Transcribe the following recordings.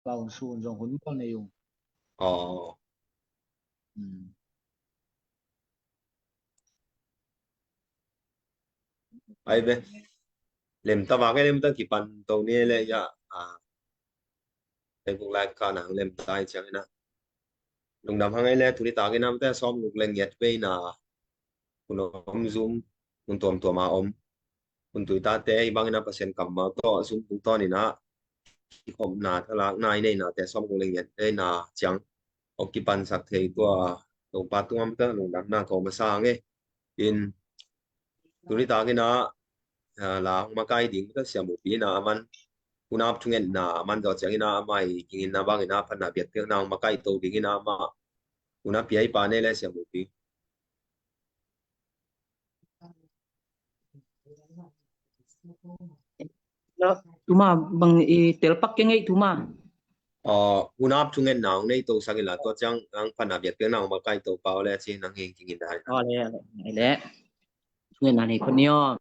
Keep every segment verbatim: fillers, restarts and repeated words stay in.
Pau un su un zong hun bawl nei ung. Aw. Hmm. Ai ve. Lemta vak e, lemta kipan to ni le ya. A. Facebook Live ka nang lemta i ciang ina. Lungdam hang e le tuni tak ina mate sawm guk le ngiat ve ina. Hun om Zoom, hun tuamtuam a om. Hun tuitate i bang ina Pasian kammal tawh Zoom tungtawn ina. Kikhopna thalakna i neinate sawm guk le ngiat ve ina ciang. Hong kipansak thei tua Topa tungah mate lungdamna ko masa hang e. In tuni tak ina, ah, la hong makai ding ka Sia Mupi ina aman. Hun ap thungetna aman zaw ciang ina amah i kinginna bang ina phatna biakpiakna hong makai to ding ina amah. Hun ap piai pa nei le Sia Mupi. Tuma bang i telpak kengei tuma. Aw, hun ap thungetna hong nei to sak ila tua ciang nang phatna biakpiakna hong makai to pau le ci nang hing kingin dai. Aw le, le, le. Thungetna nei khon ni aw.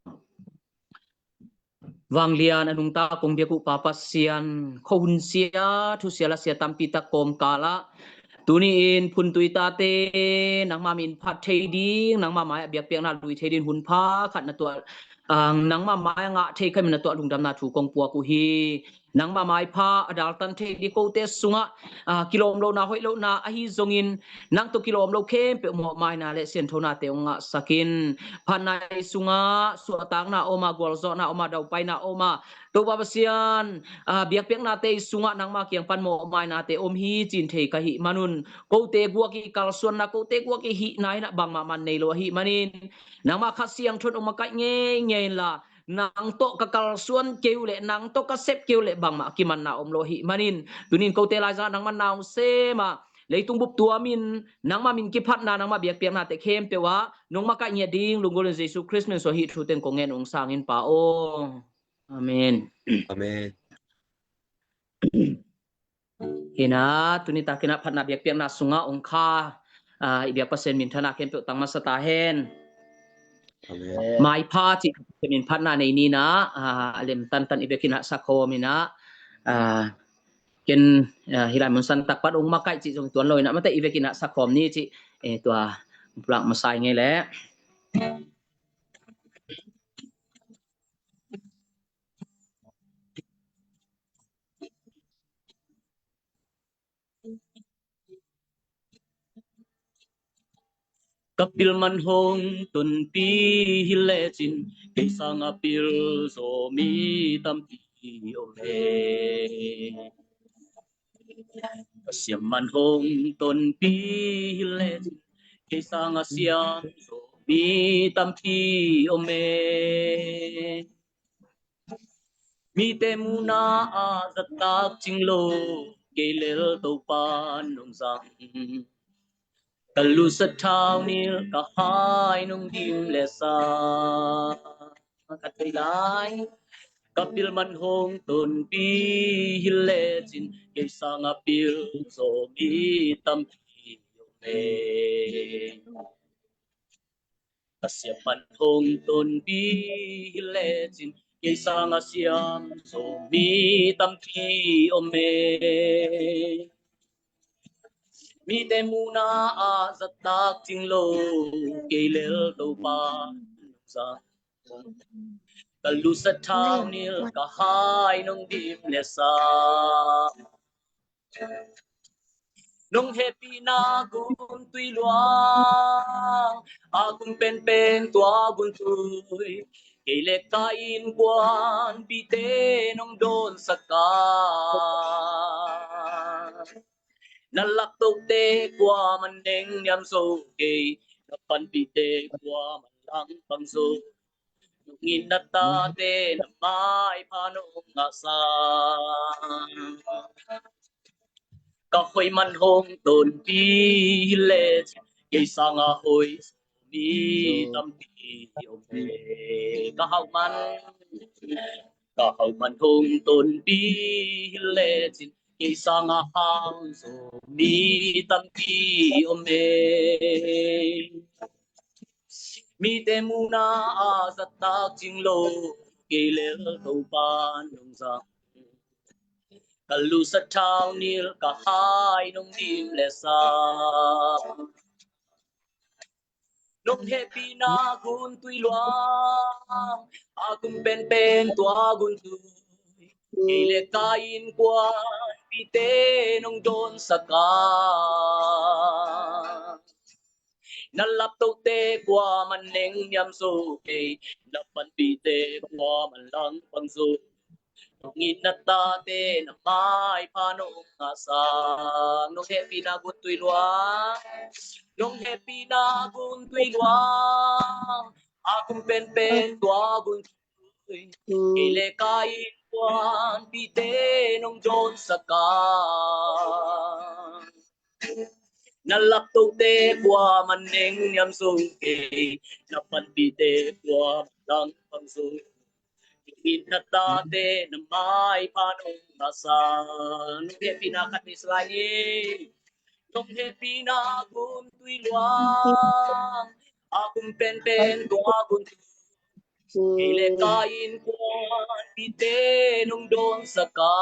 Vanglian a nungta kong biak uh Pa Pasian, khuahun sia, thusia la sia tampi tak kawmkal ah tuni in phun tuitate nangma min phat thei ding, nangma mai ah biakpiakna lui thei ding hun pha khat na tuah, ah, nangma mai ah ngah thei kha min na tuah lungdamna thu kong puak uh hi. Nangma maipha a daltan thei ding kote sungah, ah, kilawm lohna hoih lohna ahi zongin nang tawh kilawm lo khempeuh mawhmaina le sianthonate hong ngahsak in. Phatna i sungah suahtakna om a, gualzawhna om a, daupaina om a, Topa Pasian, ah, biakpiaknate i sungah nangma kiang pan mawhmainate om hi cin thei ka hih manun kote guak i kalsuanna, kote guak i hihna in ah bangmah man nei lo ahih manin nangma Kha Siangtho in hong makaih ngeingei inla, nang tawh ka kalsuan kei uh leh nang tawh ka sep kei uh leh bangmah kimanna om lo ahih manin tunin kote laizangah nangma na hong sem a, leitung bup tuamin nangma min kiphatna, nangma biakpiaknate khempeuh ah nong makaih ngiat ding lunggulh in Jesu Khrist min suang hih thu teng kong ngen ung sangin Pa aw. Amen. Amen. Hina, tuni takin ah phatna biakpiakna sungah ong kha, ah, i biak Pasian minthanna khempeuh tang masa ta hen. Amen. Maipha cih Pasian min phatna nei ni na, ah, a lem tantan i biakin ah sakhawm ina, ah, ken, ah, hilai mun san takpat ong makaih cih zong tuan lo ina mate i biakin ah sakhawm ni cih, eh, tua pulak masai ngei leh. Ka pil man hong tonpi hi lecin kei sanga pil zo mi tampi om e. Ka siam man hong tonpi hi lecin kei sanga siam zo mi tampi om e. Mite muna ah zattak cing lo kei lel Topa nong zang. Ka lusa thau nil ka hai nong dim le sa. Ka thei lai ka pil man hong tonpi hi lecin kei sanga pil zo mi tampi om e. Ka siam man hong tonpi hi lecin kei sanga siam zo mi tampi om e. Mite muna ah zattak cing lo kei lel Topa nong zang. Ka lusa thau nil ka hai nong dim le sa. Nong hehpihna gun tui luang a gun penpen tua gun tui kei le ka innkuanpihte nong dawnsak a. Na lak tote kuaman neng niam zo kei, na panpihte kuaman langpang zo. Nong it na tate na maipha nong ngahsak. Ka hoih man hong tonpi hi lecin kei sanga hoih mi tampi om e. Ka hauh man, ka hauh man hong tonpi hi lecin kei sanga hau zo mi tampi om e. Mite muna ah zattak cing lo kei lel Topa nong zang. Ka lusa thau nil ka hai nong dim le sa. Nong hehpihna gun tui luang, a kum penpen tua gun tui. Kei le ka innkuanpihte nong dawnsak a. Na laptohte kuaman nengniam zo kei, na panpihte kuaman langpang zo. Nong it na tate na maipha nong ngahsak. Nong hehpihna gun tui luang, nong hehpihna gun tui luang, a kum penpen tua gun tui. Kei le ka innkuanpihte nong dawnsak a. Na laptohte kuaman nengniam zo kei, na panpihte kuaman langpang zo. Nong it na tate na maipha nong ngahsak. Nong hehpihna khat ni sa lai ni. Nong hehpihna gun tui luang, a kum penpen tua gun tui. Kei le ka innkuanpihte nong dawnsak a.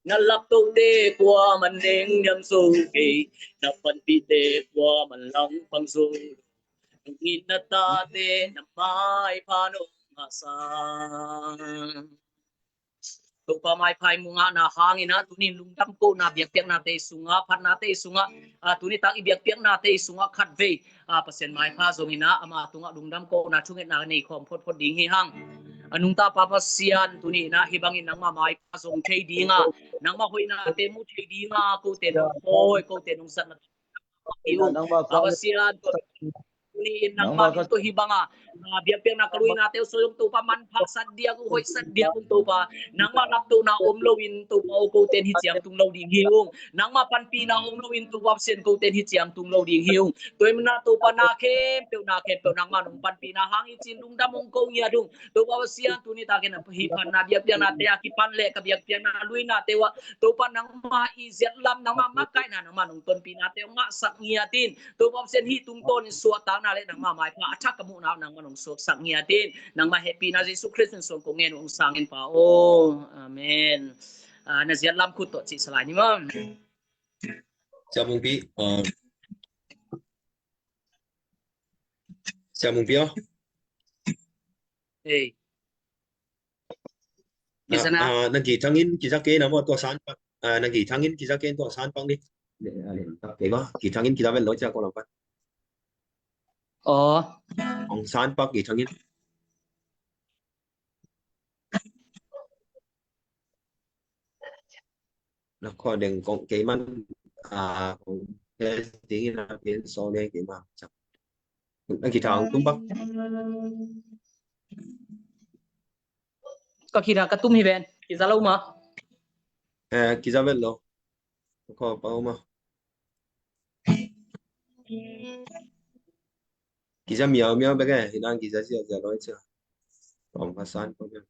Na laptohte kuaman nengniam zo kei, na panpihte kuaman langpang zo. Nong it na tate na maipha nong ngahsak. Topa maipha i mu ngahna hangin ah, tuni in lungdam kohna biakpiaknate i sungah, phatnate i sungah, ah, tuni tak i biakpiaknate i sungah khatvei, ah, Pasian maipha zongin ah, ama tungah lungdam kohna thungetna nei khawm photphot ding hi hang. A nungta Pa Pasian, tuni in ah hih bangin nangmah maipha zong thei ding a, nangmah hoihnate mu thei ding a, kote nong khawi, kote nong zatna hi ung. Pa Pasian, tuni in nangmah min tawh hih banga, ah, biakpiakna ka luinate uh soi ung Topa, manpha sak diak ung, hoih sak diak ung Topa. Nangmah laptohna om loin Topa aw, kote in hih ciang tung lo ding hi ung. Nangmah panpihna om loin Topa Pasian, kote in hih ciang tung lo ding hi ung. Tua ahih manin ah Topa, na khempeuh, na khempeuh nangmah nong panpihna hang hi ci-in lungdam hong ko ngiat ung. Topa Pasian, tuni takin hih phatna biakpiaknate a kipan leh ka biakpiakna luinate uh ah, Topa nangmah i ziatlam, nangmah makaihna, nangmah nong tonpihnate hong ngahsak ngiat in. Topa Pasian, hih tungtawnin suahtakna le nangmah maipha a thak ka muhna nangmah nong suaksak ngiat in. Nangmah hehpihna Jesu Khrist min suang kong ngen uh, hong sang in Pa aw. Amen. Ah, na ziatlam khut tawh cih sa lai ni maw. Sia Mungpi, ah, Sia Mungpi aw. Ei. Kisa na. Ah, ah, na gih thangin kisa kei na maw, tua san pak. Ah, na gih thangin kisa kei, tua san pak ni. Kei ba, gih thangin kisa ven lo cia ko lam pan. Aw. Hong san pak gih thangin. Na khua deng kong kei man, ah, kong testing in a pin so le kei ma. Na guitar hong tum bak. Ka guitar ka tum hi ven. Kiza lo ma. Eh, kiza ven lo. Ko pa ma. Kiza miau miau bek eh. Hinang kiza zia zia lo cia. Kong ka san ko bek.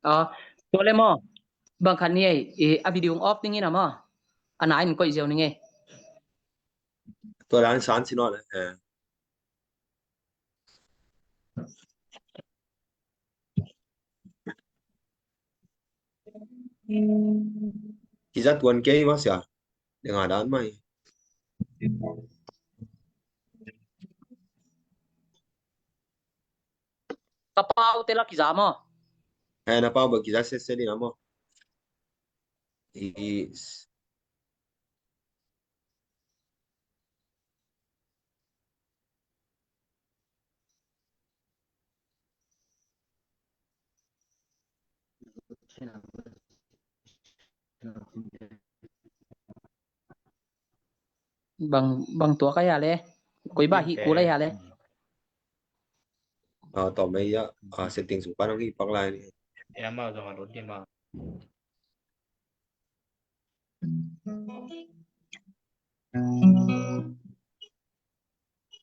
Ah, tua le maw. Bang khat ni ei, i, a video off ning in a maw. A na in koih ziau ning ei. Tua dan san si no le. Eh. Kiza tuan kei mah sia. Deng a dan mai. Ka pau te la kiza maw. Eh, na pau ba kiza set set in a maw. Is. Bang, bang tua ka ya le. Koi ba hi ku la ya le. Ah, tawm mai ya, ah, setting sung pan hong hi pak lai ni. Ya ma zong a lut di ma.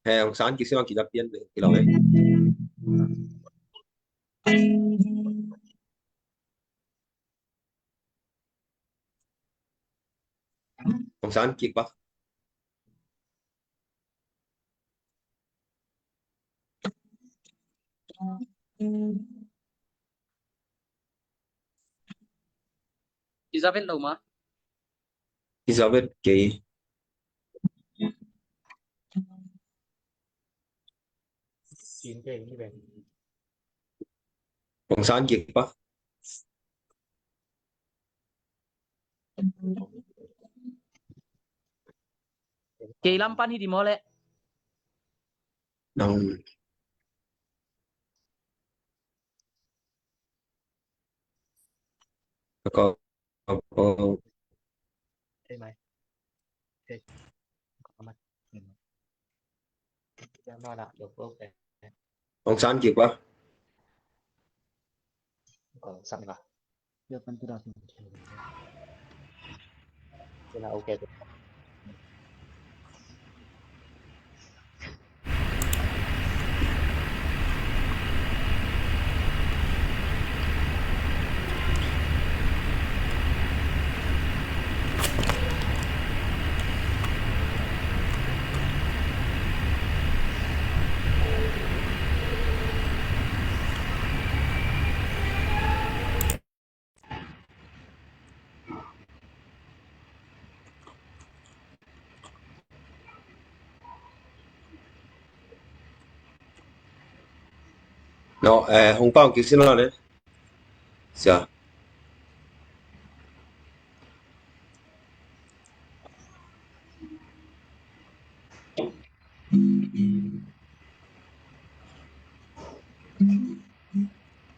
He, hong san kik si ma kizap pian ve, kilawm e. Hong san kik bak. Ki za vet lo ma. Ki za vet kei. Kin kei ni ve. Kong san kik pa. Kei lam pan hi di maw le. Nang. Ko, ko, ko. Hei mai. Hei. Ko mat. Hong san kik pa. Hong san kik pa. No, eh, hong pau kik sin lo ne. Sia.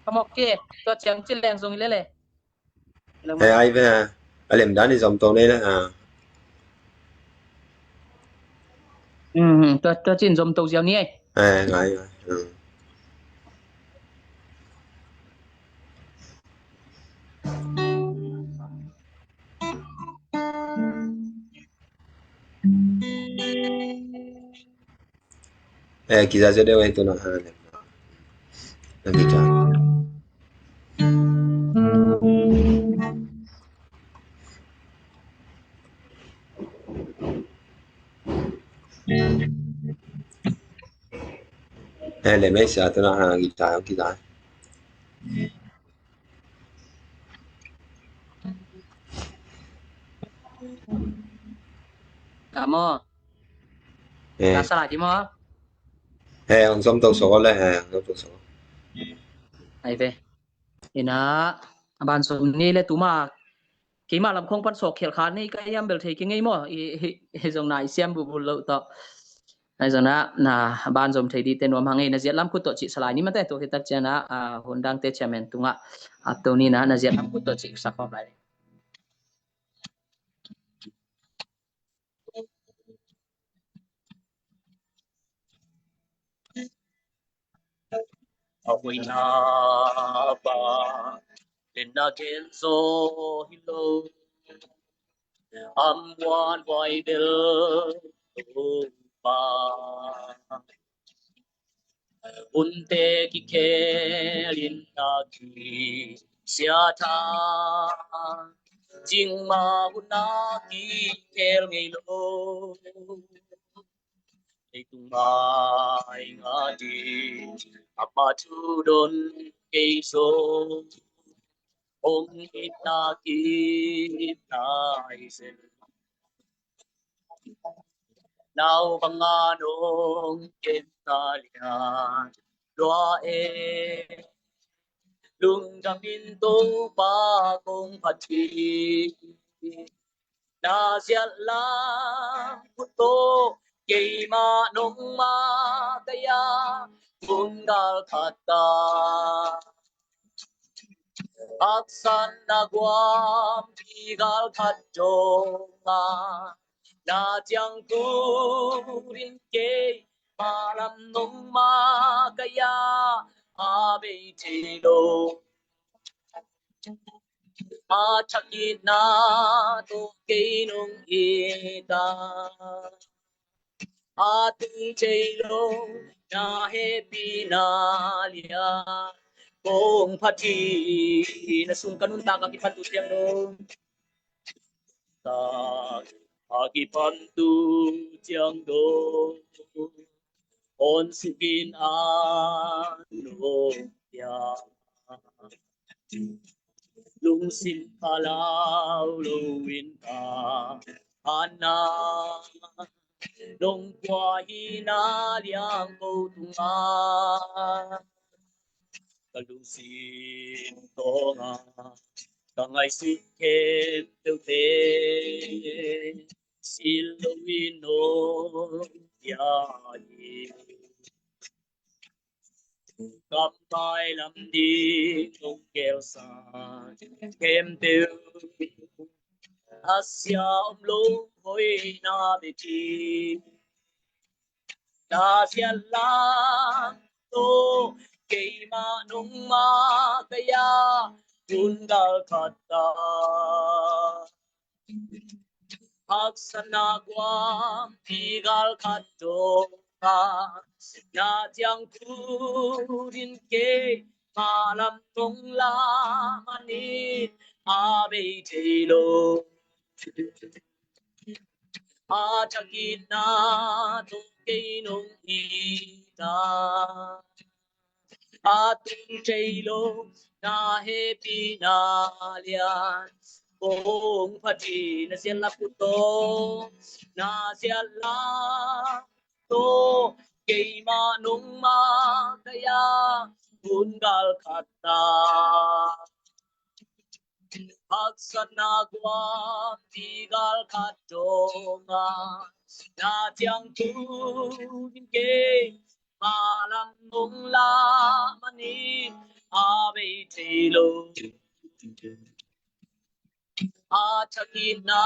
Ka mawk kei, tua ciang ci leng zong hi lele. Eh, ai ve, a lem dan i zom to nei le, ah. Hmm, tua, tua cin zom to ziau ni ai. Eh, ngai, ngai. Hmm. Eh, kiza zia deuh eh, tu na, ha, lem. Na kiza. Eh, lem eh, sia tu na, ha, kiza, kiza. Ka maw? Eh. Ka salai di maw? Eh, hong zom to so le, eh, hong zom to so. Ai ve. Ina, a ban zom ni le tuma. Keima lam khong pan sok khial kha nei ka yam bel thei ki ngei maw. I, i, i zong na i siam bulbul lo tawh. Ai zong na, na ban zom thei di te nuam hang ei, na ziat lam khut tawh cih salai ni mate, tua khit tak ciang na, a, hun dang te chairman tungah ap to ni na, na ziat lam khut tawh cih sa khawm lai. A hoih na pa, len na gen zaw hi lo. Am huan huai bel Topa. Hunte kikhel in a kisia tha, cingma hun a kikhel ngei lo. Leitung mai ngah ding a pa thu don kei zo, hong itna kip nai zen. Nau banga nong kem ta lian lua e, lungdam in Topa kong phat hi. Na ziat lam khut tawh keimah nong makaih a, kong gal khat ta. Haksatna guam kigal khat dong a, na ciang turin keimah lam nong makaih a, a bei thei lo. A thakitna tawh kei nong it a, a tung thei lo na hehpihna lian kong phat hi. Na sung ka nuntak a kipan tu ciang dong, tak a kipan tu ciang dong, hong suk in a nong pia. Lungsim phalau lo in ka hana, nong kua hi na liang ko tunga, ka lungsim tawnga ka ngaihsut khempeuhte sil lo in nong pia hi. Ka mailam ding nong gelsak khempeuh a sia om lo hoihna bek hi. Na siat lam tawh keimah nong makaih a, hun gal khat a haksatna guam pi gal khat dong a, na ciang tu ding keimah lam nong la manin a bei thei lo. A thakitna tawh kei nong it a, a tung thei lo na hehpihna lian kong phat hi. Na siat lam khut tawh, na siat lam tawh keimah nong makaih a, hun gal khat a haksatna guam pi gal khat dong a, na ciang tu ding keimah lam nong la manin a bei thei lo. A thakitna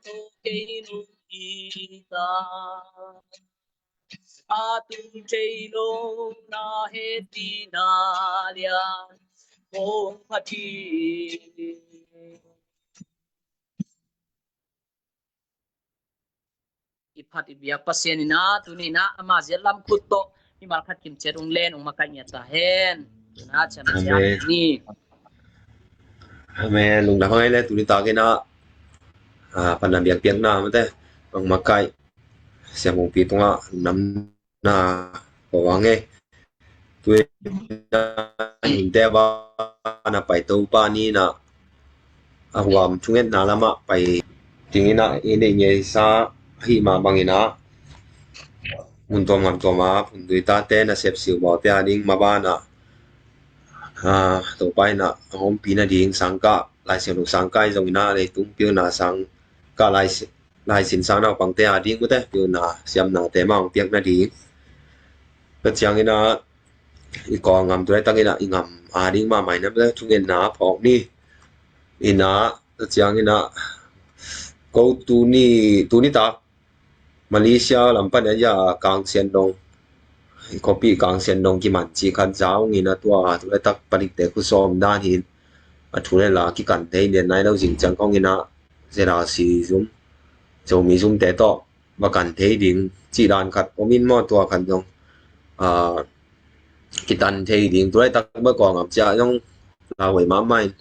tawh kei nong it a, a tung thei lo na hehpihna lian kong phat hi. I phat i biak Pasian in ah, tuni in ah ama siat lam khut tawh mimal khat kimciat hong len, hong makaih ngiat ta hen. Tuni in ah Siam Siam ni. Amen. Lungdam hang ei le, tuni takin ah, ah, pan a biakpiakna mate hong makaih Siam Hongpi tungah lungdamna ko hang ei. Tuni in ah hunte a ban a pai Topa ni in ah a huam thungetna lamah pai dingin ah i neih ngeisa ahih mah bangin ah, mun tuam gam tuam a phundui tate nasep siubaute a ding maban ah, ah, Topa in ah a ompih nading sangkah, Lai Siangtho sangkah ahi zongin ah, leitung pilna sangkah, lai, laisin sang naupangte a ding mate pilna siamnate mah hong piak nading. Tua ciangin ah i Kawl gam tu laitakin ah i gam a ding mahmah in ah thungetna phawk ni. In ah, tua ciangin ah ko tuni, tuni tak Malaysia lam pan a ya Kangsian dong, i khuapi Kangsian dong kiman cih khat za ung in ah, tua tu laitak padikte khut sawm dan hi in, a thu le la kikan thei lian nai lo zing ciang kong in ah, Z R C zum, Zomi zumte tawh va kan thei ding cih dan khat om in maw, tua khat zong, ah, kitan thei ding, tu laitak bel Kawl gam ciah zong lauhuai mahmah in,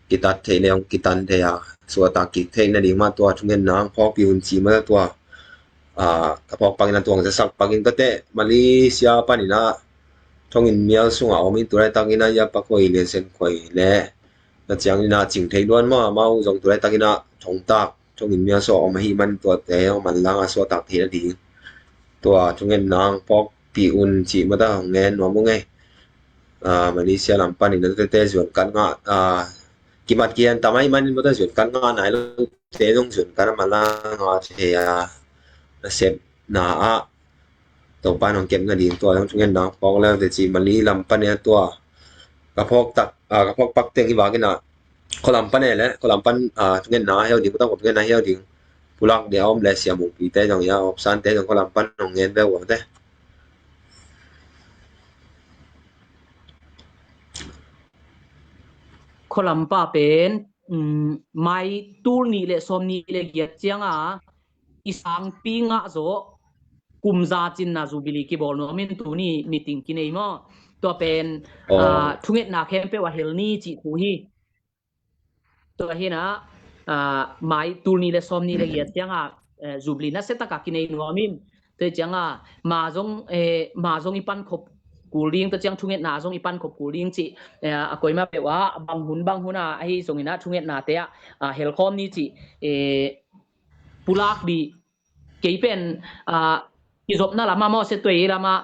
kitat theih le hong kitan thei a, suahtak kik theih nading mah tua thungetna hong phawkpih un ci mah tua, ah, ka phawk pakin ah tua hong zasak pakin ka teh, Malaysia panin ah thonginn mial sungah om in, tu laitakin ah ya pakhuai le senkhuai le, tua ciangin ah cing thei luan mah, amau zong tu laitakin ah thongtak thonginn mial sungah om ahih man tuate hong manlang a suahtak theih nading tua thungetna hong phawkpih un cih mah ta hong ngen nuam ung ei. Ah, Malaysia lam panin ah tuate zuan kan ngah, ah, kimat kihen tam ahih manin mah ta zuan kan ngah nai lote zong zuan kan a manlang a thei a, nasepna ah Topa in hong kep nading tua zong thungetna phawk le uh teh ci. Mali lam pan e tua ka phawk tak, ah, ka phawk pak teng hi vakin ah, khua lam pan e le, khua lam pan, ah, thungetna heu ding, tua khua thungetna heu ding pulak dia om le, Siam Hongpi te zong ya, Hop San te zong khua lam pan hong ngen ve uh te. Khua lam pa pen, um, May tul nih le sawm nih le giat ciang a i sangpi ngah zawh kum za cinna Jubilee kibawl nuam in, tuni meeting kinei maw. Tua pen, ah, thungetna khempeuh a hel ni cih thu hi. Tua hi in ah, ah, May tul nih le sawm nih le giat ciang a, eh, Jubilee nasia tak a kinei nuam in. Tua ciang a, ma zong, eh, ma zong i pan khop kul ding, tua ciang thungetna zong i pankhop kul ding cih, eh, a koima peuh ah bang hun bang hun ah ahi zongin ah thungetnate ah, ah, helkhawm ni cih, eh, pulak dih. Kei pen, ah, kizopna lamah maw, Siahtui lamah,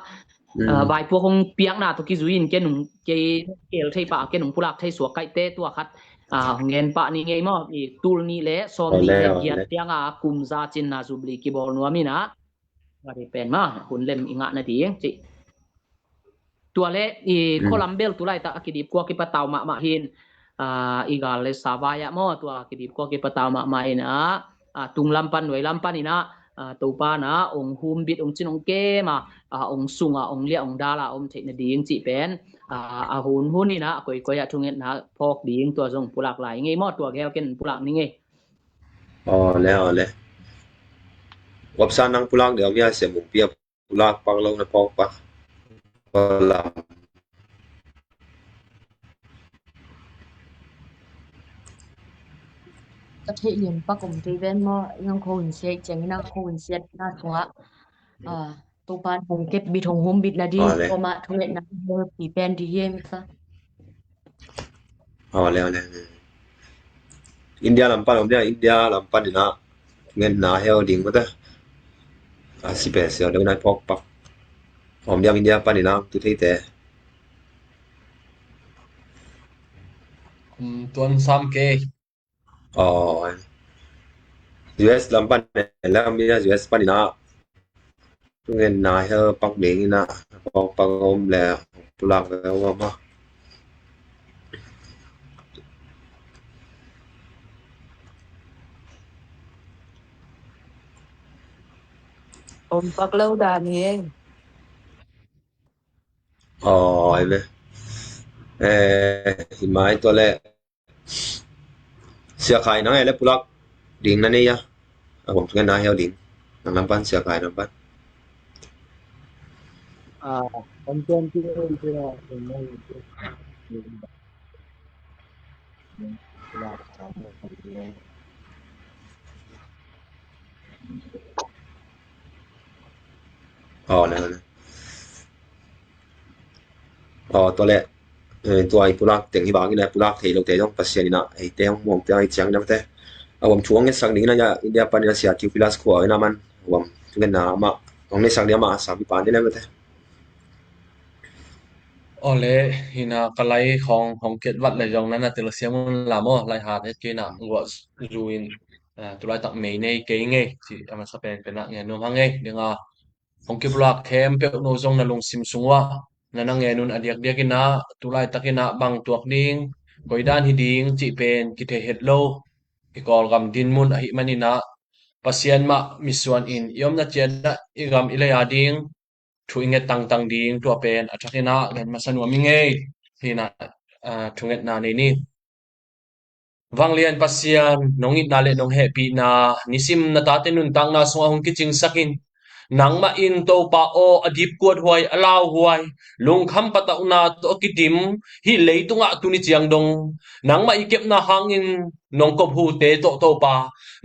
ah, vaipuak hong piakna tawh kizui in ken nung, kei kel thei pah, ken nung pulak thei suak kaihte tua khat, ah, hong ngen pah ni ngei maw, i tul nih le sawm nih le giat tiang a kum za cinna Jubilee kibawl nuam in ah, a ri pen mah hun lem i ngah nading cih. Tua le i khualam bel tu laitak a kidip kua kipatau mahmah hin, ah, i gal le savai ah maw, tua kidip kua kipatau mahmah in ah, ah, tunglam pan nuailam pan in ah, ah, Topa na ong humbit ong cin ong kem a, ah, ong sung a ong liah ong dal a om theih nading cih pen, ah, a hun hun in ah a koikoi ah thungetna phawk ding tua zong pulak lai ngei maw, tua gel ken pulak ni ngei. Aw le, aw le. Wapsa nang pulak deuh mia siam ung pia pulak pak lo na phawk pak. Palam. Ka theih lian pak om kei ven maw, i ang kho in sia i ciang in ang kho in sia na thua. Ah, Topa hong kep bit hong hum bit na ding, aw le, koma thungetna hong pi pen di hiam ka. Aw le, aw le. India lam pan om dia, India lam pan in ah ngen na heo ding mata. A si pe seo dong nai phawk pak. Om dia India pan in ah tu thei te. Um, tuan sam ke. Aw. U S lam pan in lam dia U S pan in ah. Ngen na hel pak ding in ah, pak pak om le pulak ve om ah. Om pak lo dan hi. Aw, ai ve. Eh, hi mai tua le. Sia Khai nang e le pulak ding na nei a. A bang thungen na heo ding. Nang lam pan Sia Khai lam pan. Ah, kan tuan tu tu. Aw, na, na. Aw, tua le. Eh, tua i pulak teng hi bangin a pulak thei lote zong Pasian in a eite hong muang piang i ciangin a mate. A bawm thu hong ngetsak dingin a India panin a Sia Theophilus khua in a man a bawm thu ngetna amah hong neisak ding amah a sakpi pa ni le mate. Aw le, hi na ka lai hong, hong kiat vat le zong na na telsiam un la maw, lai hat het kei na guah zu in, eh, tulaitak mei nei kei ngei ci a masa pen pen a ngen nuam hang ngei ding a. Hong kipulak khempeuh no zong na lungsim sung uah na na ngen un a diakdiak in a, tulaitak in a bang tuak ding, koi dan hi ding cih pen kithei het lo. I Kawlgam dinmun ahih manin a, Pasian mah misuan in i omna ciat ah i gam i lei a ding thu i nget tangtang ding tua pen a thak in a ngen masa nuam i ngei. Hi na, ah, thungetna nei ni. Vanglian Pasian, nong itna le nong hehpihna nisim na tate nuntakna sungah hong kicingsak in, nangmah in Topa aw, a dipkuat huai, a lauhuai, lungkham patauhna tawh a kidim hih leitungah tuni ciang dong nangmah i kepna hangin nong kop hute tawh Topa,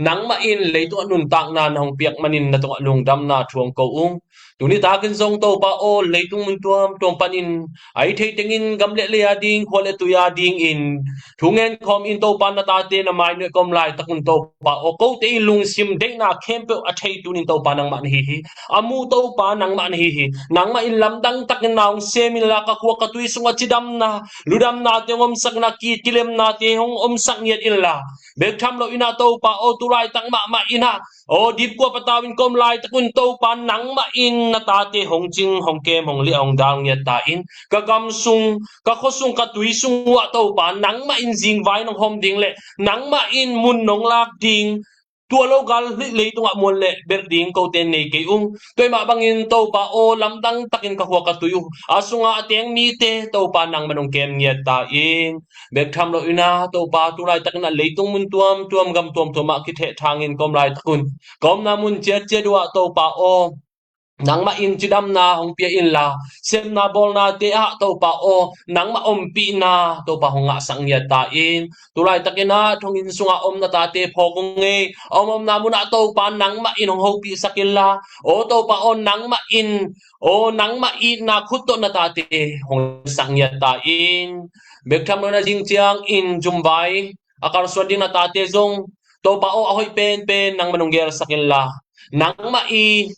nangmah in leitungah nuntakna na hong piak manin na tungah lungdamna thu hong ko ung. Tuni takin zong Topa aw, leitung mun tuamtuam panin a i thei tengin gam le lei a ding, khua le tui a dingin thu ngen khawm in Topa na tate na mai nuai kom laitak un Topa aw, kote i lungsim deihna khempeuh a thei tunin Topa nangmah na hi hi. A mu Topa nangmah na hi hi. Nangmah in lamdang takin na hong sem inla, ka khua ka tui sungah cidamna, ludamnate hong omsak in a, ki, kilemnate hong omsak ngiat inla, bek tham lo in a Topa aw, tulaitak mahmah in a aw, dipkuat patau in kom laitak un Topa nangmah in na tate hong cing, hong kem, hong liah, hong dal ngiat ta in, ka gam sung, ka khua sung, ka tui sung uah Topa nangmah in zingvai nong hawm ding le nangmah in mun nong lak ding, tua lo gal hih leitungah muan le belh ding kote nei kei ung. Tua mah bangin Topa aw, lamdang takin ka khua ka tui uh a sungah a teng mite Topa nangmah nong kem ngiat ta in, bek tham lo in a Topa tulaitak in a leitung mun tuamtuam gam tuamtuam ah kithehthang in kom laitak un, ka omna mun ciatciat uah Topa aw, nangmah in cidamna hong pia inla, sepna bawlnate ah Topa aw, nangmah ompihna Topa hong ngahsak ngiat ta in. Tulaitakin ah thonginn sungah om na tate phawk ung ei. A om omna munah Topa nangmah in hong hopihsak inla, aw Topa aw, nangmah in, aw nangmah itna khut tawh na tate hong sak ngiat ta in. Bek tham lo in ah zing ciangin zumvai a kalsuan ding na tate zong Topa aw, a hoih penpen nangman hong gelsak inla, nangmah i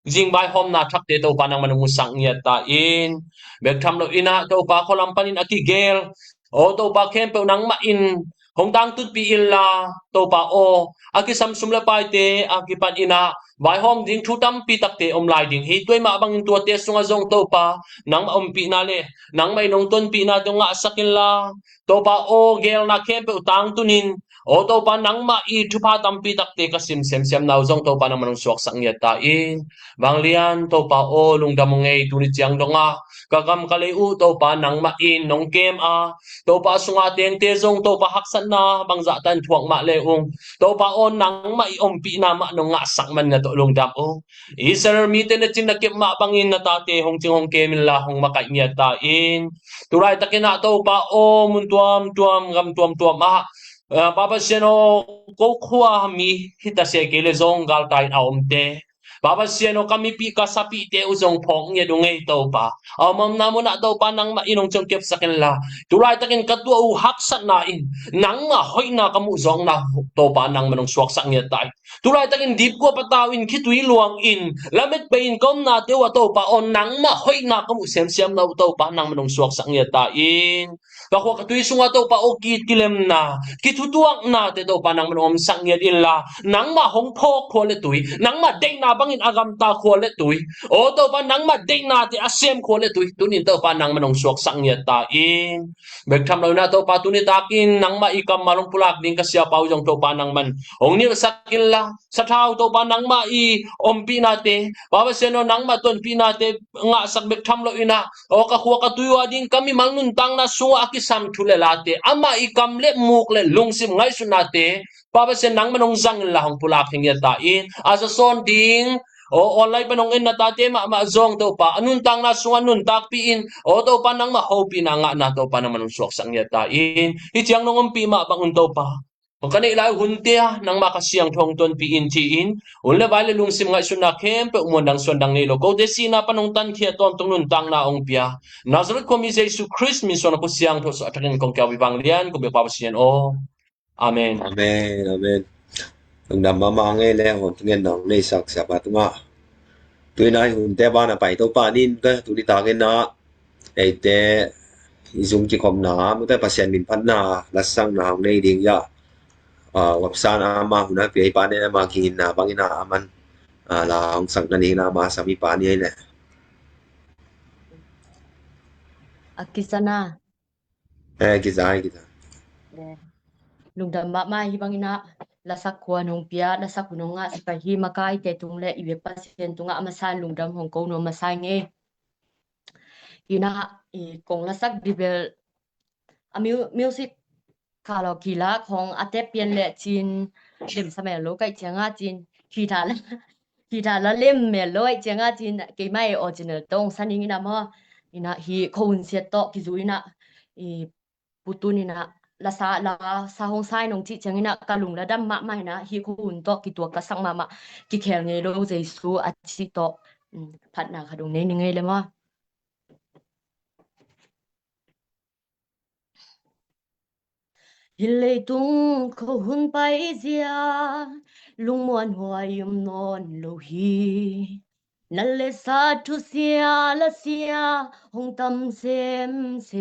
zingvaihawmna thakte Topa nangman hong musak ngiat ta in. Bek tham lo in ah Topa khualam panin a kigel, aw Topa khempeuh nangmah in hong tangtunpih inla, Topa aw, a kisam sum le paite a kipan in ah vaihawm ding thu tampi takte om lai ding hi. Tua mah bangin tuate sungah zong Topa nangmah ompihna le nangmah in hong tonpihna dong ngahsak inla, Topa aw, gelna khempeuh tangtun in, aw Topa nangmah i thupha tampi takte ka sim semsem na uh zong Topa nangman hong suaksak ngiat ta in. Vanglian Topa aw, lungdam ung ei. Tuni ciang dongah ka gam ka lei uh Topa nangmah in nong kem a, Topa a sunga tengte zong Topa haksatna bangzah tan thuak mah le ung, Topa aw, nangmah i ompihna mah nong ngahsak man na tawh lungdam ung. Israel mite na cin na kep mah bangin na tate hong cing hong kem inla hong makaih ngiat ta in. Tulaitakin ah Topa aw, mun tuamtuam, gam tuamtuam ah, ah, Pa Pasian aw, ko khua mi hi ta se kei le zong galtai in a omte, Pa Pasian aw, ka mipih ka sapihte uh zong phawk ngiat ung ei Topa. A om omna munah Topa nangmah in hong ciong kepsak inla, tulaitakin ka tuah uh haksatna in nangmah hoihna ka muh zawkna Topa nangman hong suaksak ngiat ta in. Tulaitakin dipkuah patau in khitui luang in lamet pei in ka omnate uh a Topa aw, nangmah hoihna ka muh semsiamna uh Topa nangman hong suaksak ngiat ta in. Ka khua ka tui sungah Topa aw, ki kilemna, kithutuaknate Topa nangman hong omsak ngiat inla, nangmah hong phawk khua le tui, nangmah deihna bangin a gamta khua le tui, aw Topa nangmah deihnate a sem khua le tui, tunin Topa nangman hong suaksak ngiat ta in. Bek tham lo in ah Topa tuni takin nangmah i kammal hong pulak ding ka siapa uh zong Topa nangman hong nilhsak inla, sathau Topa nangmah i ompihnate, Pa Pasian aw, nangmah tonpihnate ngahsak bek tham lo in ah, aw ka khua ka tui uh a ding ka mimal nuntakna sungah a kisam thu le late, amah i kam le muk le lungsim ngaihsutnate, Pa Pasian nangman hong zang inla hong pulak hi ngiat ta in. A zasawn ding, aw online pan hong en na tate mahmah zong Topa a nuntakna sungah nuntakpih in, aw Topa nangmah hopihna ngahna Topa nangman hong suaksak ngiat ta in. Hih ciang nong ompih mah bang un Topa, aw ka neih lai hunte ah nangmah Kha Siangtho hong tonpih in ci-in, hun le vai le lungsim ngaihsutna khempeuh muandang suandang nei lo, kote sihna pan hong tankhia, tawntung nuntakna hong pia, Nazareth khuami Jesu Khrist min suang a Kha Siangtho suah a thakin kong kiau hi vanglian kong biak Pa Pasian aw. Amen. Amen, amen. Lungdam mahmah ngei le hong tungen nong neisak siapa tungah. Tuinai hunte bana pai Topa nin ka tuni takin ah eite i zum kikhopna mute Pasian min phatna lasakna hong nei ding ya. Ah, wapsan ama huna pia i pa nen ama kinginna bangin ah aman, ah, la hong sakna ding na ama sami pa ni ai le. A kisana. Eh, kiza, kiza. Eh, lungdam mahmah hi bangin ah lasak khua nong pia, lasak hun nong ngahsak ahi makaite tung le i biak Pasian tungah a masan lungdam hong ko nuam masa ngei. Inah i kong lasak dibel a mu-, music kalaw kilak hong a tep pian le cin lemsa mel lo kaih cianga cin, kitha la, kitha la lem mel lo aih cianga cin, keimah e original tong saning inah maw, inah hi khohun siat tawh kizu inah i putun inah lasa, lasa hong sai nong cih ciang inah ka lung la dam mahmah inah hi khohun tawh kituak ka sak mahmah, kikhel ngei lo Jesu a cih tawh, um, phatna kha dong nei ni ngei le maw. Hi leitung khohun paizia lungmuan huai um nawn lo hi. Na le sa thusia lasia hong tam semsem.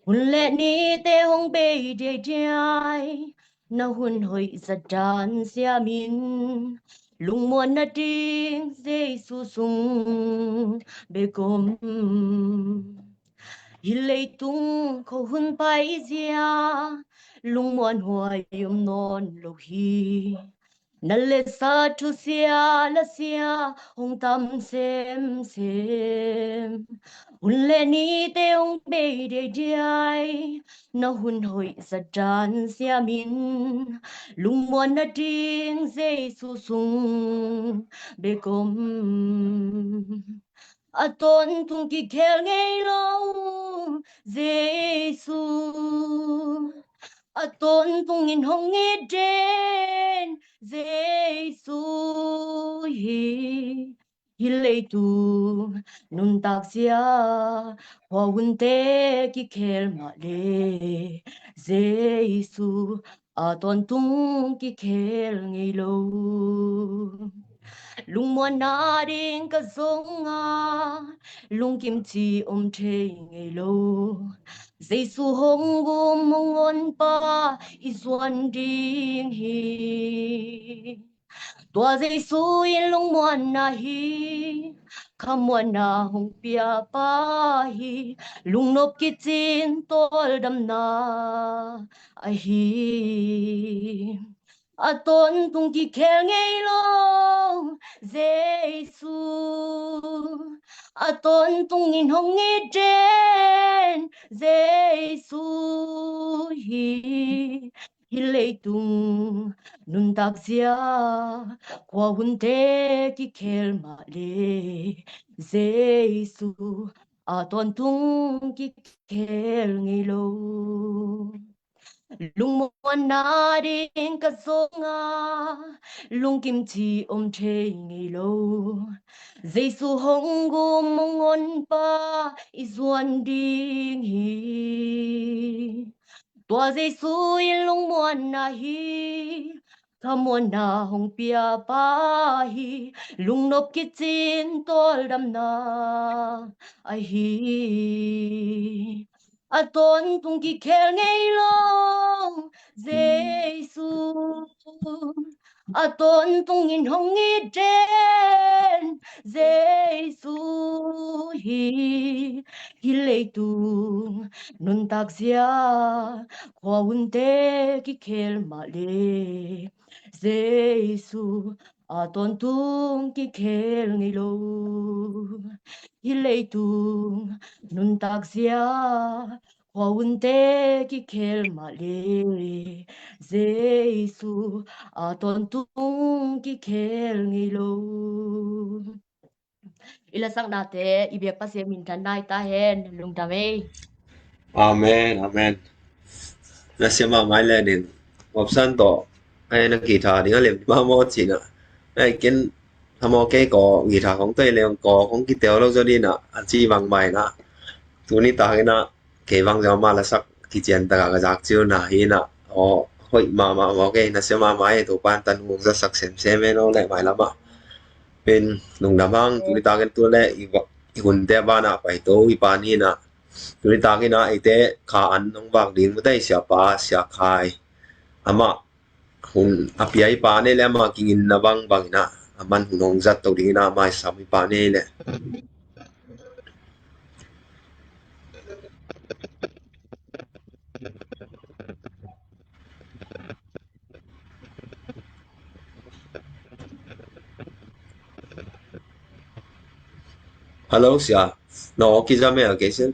Hun le nite hong bei diaidiai. Na hun hoih zat dan siamin lungmuan na ding Jesu sung bek om. Hi leitung khohun paizia lungmuan huai um nawn lo hi. Na letsat thusia lasia hong tam semsem. Hun le nite hong bei diaidiai, na hun hoih zat dan siamin, lungmuan nading Jesu sung bek om. A tawntung kikhel ngei lo Jesu, a tawntungin hong it den Jesu hi. Hih leitung nuntak zia, khua hunte kikhel mah le, Jesu a tawntung kikhel ngei lo. Lungmuanna ding ka zong a, lungkimci om thei ngei lo. Jesu hong gum hong honpa i zuan ding hi. Tua Jesu in lungmuanna hi, khamuanna hong piapa hi, lungnop kicin tawldamna ahi. A tawntung kikhel ngei lo Jesu, a tawntungin hong it den Jesu hi. Hih leitung nuntak zia, khua hunte kikhel mah le, Jesu a tawntung kikhel ngei lo. Lungmuanna ding ka zong a, lungkimci om thei ngei lo. Jesu hong gum hong honpa i zuan ding hi. Tua Jesu in lungmuanna hi, khamuanna hong piapa hi, lungnop kicin tawldamna ahi. A tawntung kikhel ngei lo Jesu, a tawntungin hong it den Jesu hi. Hih leitung nuntak zia, khua hunte kikhel mah le, Jesu a tawntung kikhel ngei lo. Hih leitung nuntak zia, khua hunte kikhel mah le, Jesu a tawntung kikhel ngei lo. I lasaknate i biak Pasian minthan nai ta hen. Lungdam ei. Amen, amen. Na sia mahmah ei le ning. Wapsan tawh, ai, na guitar ding a lem mahmah cihna. Ai, ken thamawh kei ko, guitar kong tei leng ko, kong kiteo lo zaw dina, a ci bang mai na. Tuni takin a, kei bang zong amah lasak kician taka ka zak ciu na hi na. Aw, hoih mahmah mawk ei, na sia mahmah ei, Topan tan hong zasak semsem ei no leh mai lamah. Pen lungdam hang, tuni takin tu leh i va-, i hunte banah paito i pa ni na. Tuni takin a eite kha an hong vak ding mutei siapa, sia khai. Amah hun a pia i pa nei le amah kingin na bang bangin a, aman hun hong zat to dingin a, mai sam i pa nei le. Hello, sia. No, kizam e, okay, sia.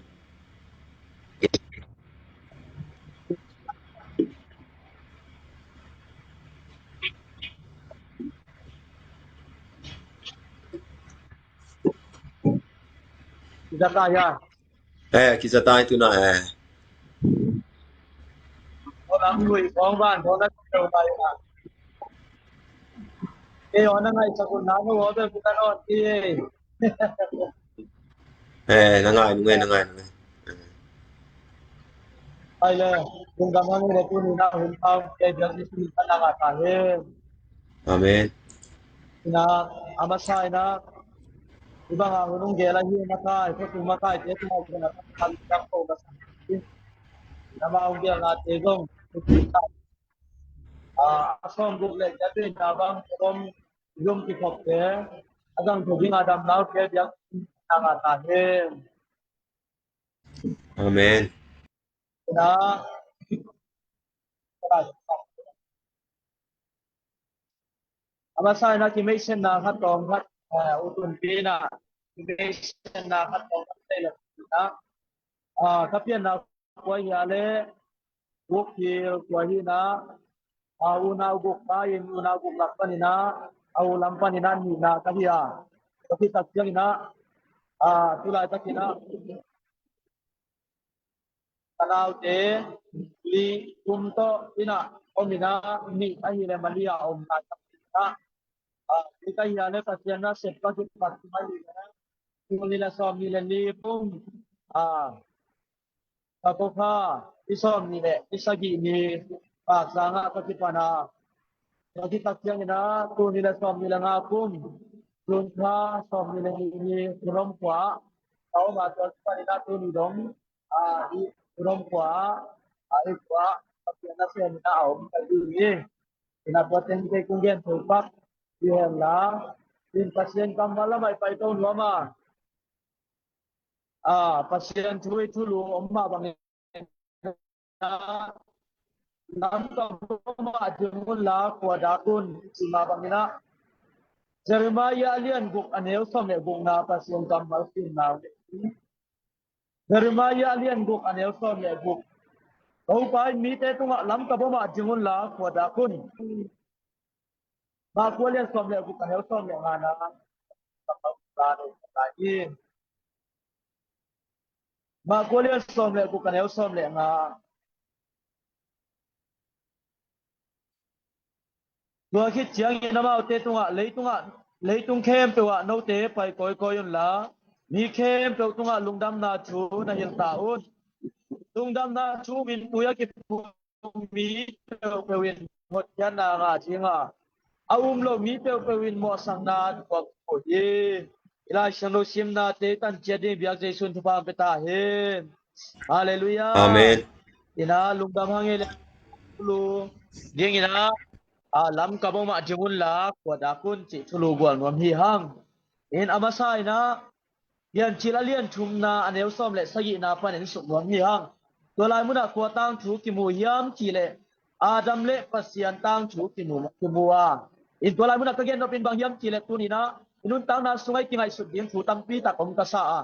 Kizam e, ya. Eh, kizat ai tu na, eh. Kong lam lui kong van kong na keu mai na. Kei aw na ngaisak un na nu aw bel kizat aw ti. Eh, na ngai nung eh, na ngai nung eh. Ai le, kong gam hang le tu ni na hun pau kei biak ni sini ka na ka ta he. Amen. Ina, a masa ina, i bang a hun hong gel ahi na kai, ko tu ma kai te tu ma kai na kai, kan ko masa. Na ma hong gel na te zong, a, a sawm guk le, ya te na bang, kom, zong ki khop te, a zang tu ding a dam lau te, biak, na ka ta he. Amen. Ina, kai, A masa in ah kimeihsiatna khat tawm khat, eh, ut unla, kimeihsiatna khat tawm khat tei lo in ah, ah, ka pianna kua hi a leh, guk hi, kua hi in ah, ah, unau guk ka hi in, unau guk lak panin ah, a u lam panin ah nihna ka hi a. Ka khit tak ciangin ah, ah, tu laitakin ah ka naute li, thum tawh inn ah om in ah, nih ahih leh Malaysia ah om laitak in ah, ah, nih ahih leh Pasian nasep ka kipat mai leh, tul nih leh sawmnih leh li kum, ah, ka ko kha, tul sawm nih leh tul sagih ni, Pakistan ah ka kipan a. Ka khit tak ciangin ah, tul nih leh sawmnih leh nga kum, June kha sawmnih leh nih ni, Rom khua ka om a, tua kipanin ah tuni dong, ah, i Rom khua, ah, i khua, Pasian nasem in ah a om ka hi hi. Ina tua teng kei kong gen thei pak hi hen la, in Pasian kammal lamah i pai to nuam a. Ah, Pasian thu i thulu om mah bangin ah, lam ka bawm ah ding un la, khua dak un, ci mah bangin ah, Jeremiah a lian guk a neu sawm leh gukna Pasian kammal simna. Jeremiah a lian guk a neu sawm leh guk. Topa in mite tungah, lam ka bawm ah ding un la, khua dak un. Mark a lian sawm leh guk a neu sawm leh ngana. Mark a lian sawm leh guk a neu sawm leh nga. Tua khit ciangin amaute tungah, leitungah, leitung khempeuh ah note pai kawikawi un la, mi khempeuh tungah lungdamna thu na hilh ta un. Lungdamna thu min tui a kiphum mi peuhpeuh in hotkhiatna ngah ding a, a um lo mi peuhpeuh in mawhsakna thuak uh hi. I Lai Siangtho simnate tan ciat ding biak Jesuh in thupha hong pia ta hen. Halleluiah. Amen. Ina lungdam hang e le, thulu ding ina, ah, lam ka bawm ah ding un la, khua dak un, cih thulu gual nuam hi hang. In a masa ina, Piancil a lian thumna a neu sawm leh sagihna panin suk nuam hi hang. Tua lai munah kua tangthu kimu hiam cih leh, Adam le Pasian tangthu kimu, kimu a. In tua lai munah ka gen nop in bang hiam cih leh, tuni in ah i nuntakna sungah i kingaihsut ding thu tampi tak om ka sa a.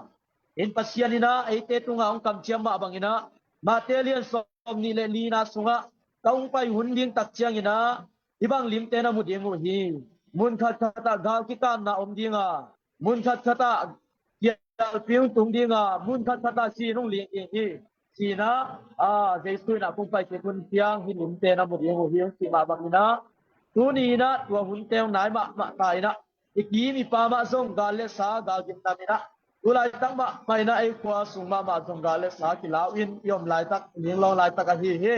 In Pasian in ah eite tungah hong kamciam mah bangin ah, Mate lian sawmnih leh lina sungah ka hong pai hun ding tak ciangin ah, hih bang limte na mu ding uh hi. Mun khatkhat ah gal kikapna om ding a, mun khatkhat ah kialpi hong tung ding a, mun khatkhat ah sin hong ling ding hi, ci-in ah, a, Jesuh in ah kong pai kik hun ciang hih limte na mu ding uh hi, hong cih mah bangin ah, tuni in ah tua hunte hong nai mahmah ta in ah, i kim i pam ah zong gal le sa, gal gimnam in ah, tu laitak mahmah in ah ei khua sung mahmah zong gal le sa kilau in i om laitak, i ninglawng laitak ahi hi.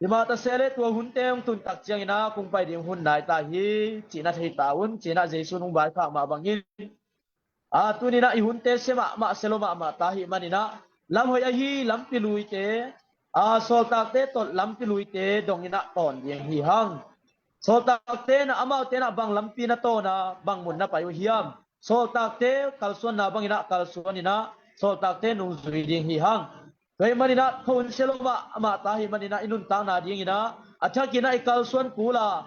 Himah ta se leh tua hunte hong tun tak ciangin ah kong pai ding hun nai ta hi, ci-in ah thei ta un, ci-in ah Jesuh in hong vaikhak mah bangin, a, tuni in ah i hunte sia mahmah, sia lo mahmah ta ahih manin ah, lam hoih ahi lampi luite, a, sawltakte tawh lampi luite dong in ah tawn ding hi hang. Sawltakte in ah, amaute in ah bang lampi na tawn a, bang mun na pai uh hiam? Sawltakte kalsuanna bangin ah kalsuan in ah, sawltakte nungzui ding hi hang. Tua ahih manin ah, kha hun sia lo mahmah ta ahih manin ah, i nuntakna dingin ah a thakin ah i kalsuan kul a,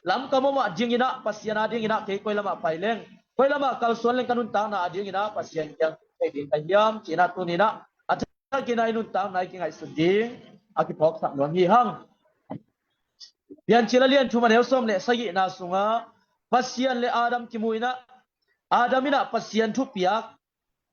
lam ka bawm ah dingin ah, Pasian a dingin ah kei koi lamah pai leng, koi lamah kalsuan leng, ka nuntakna a dingin ah Pasian kiang thei ding ka hiam, ci-in ah tuni in ah a thakin ah i nuntakna i kingaihsut ding a kiphawksak nuam hi hang. Piancil a lian thum a neu sawm leh sagihna sungah Pasian le Adam kimu in ah, Adam in ah Pasian thupiak,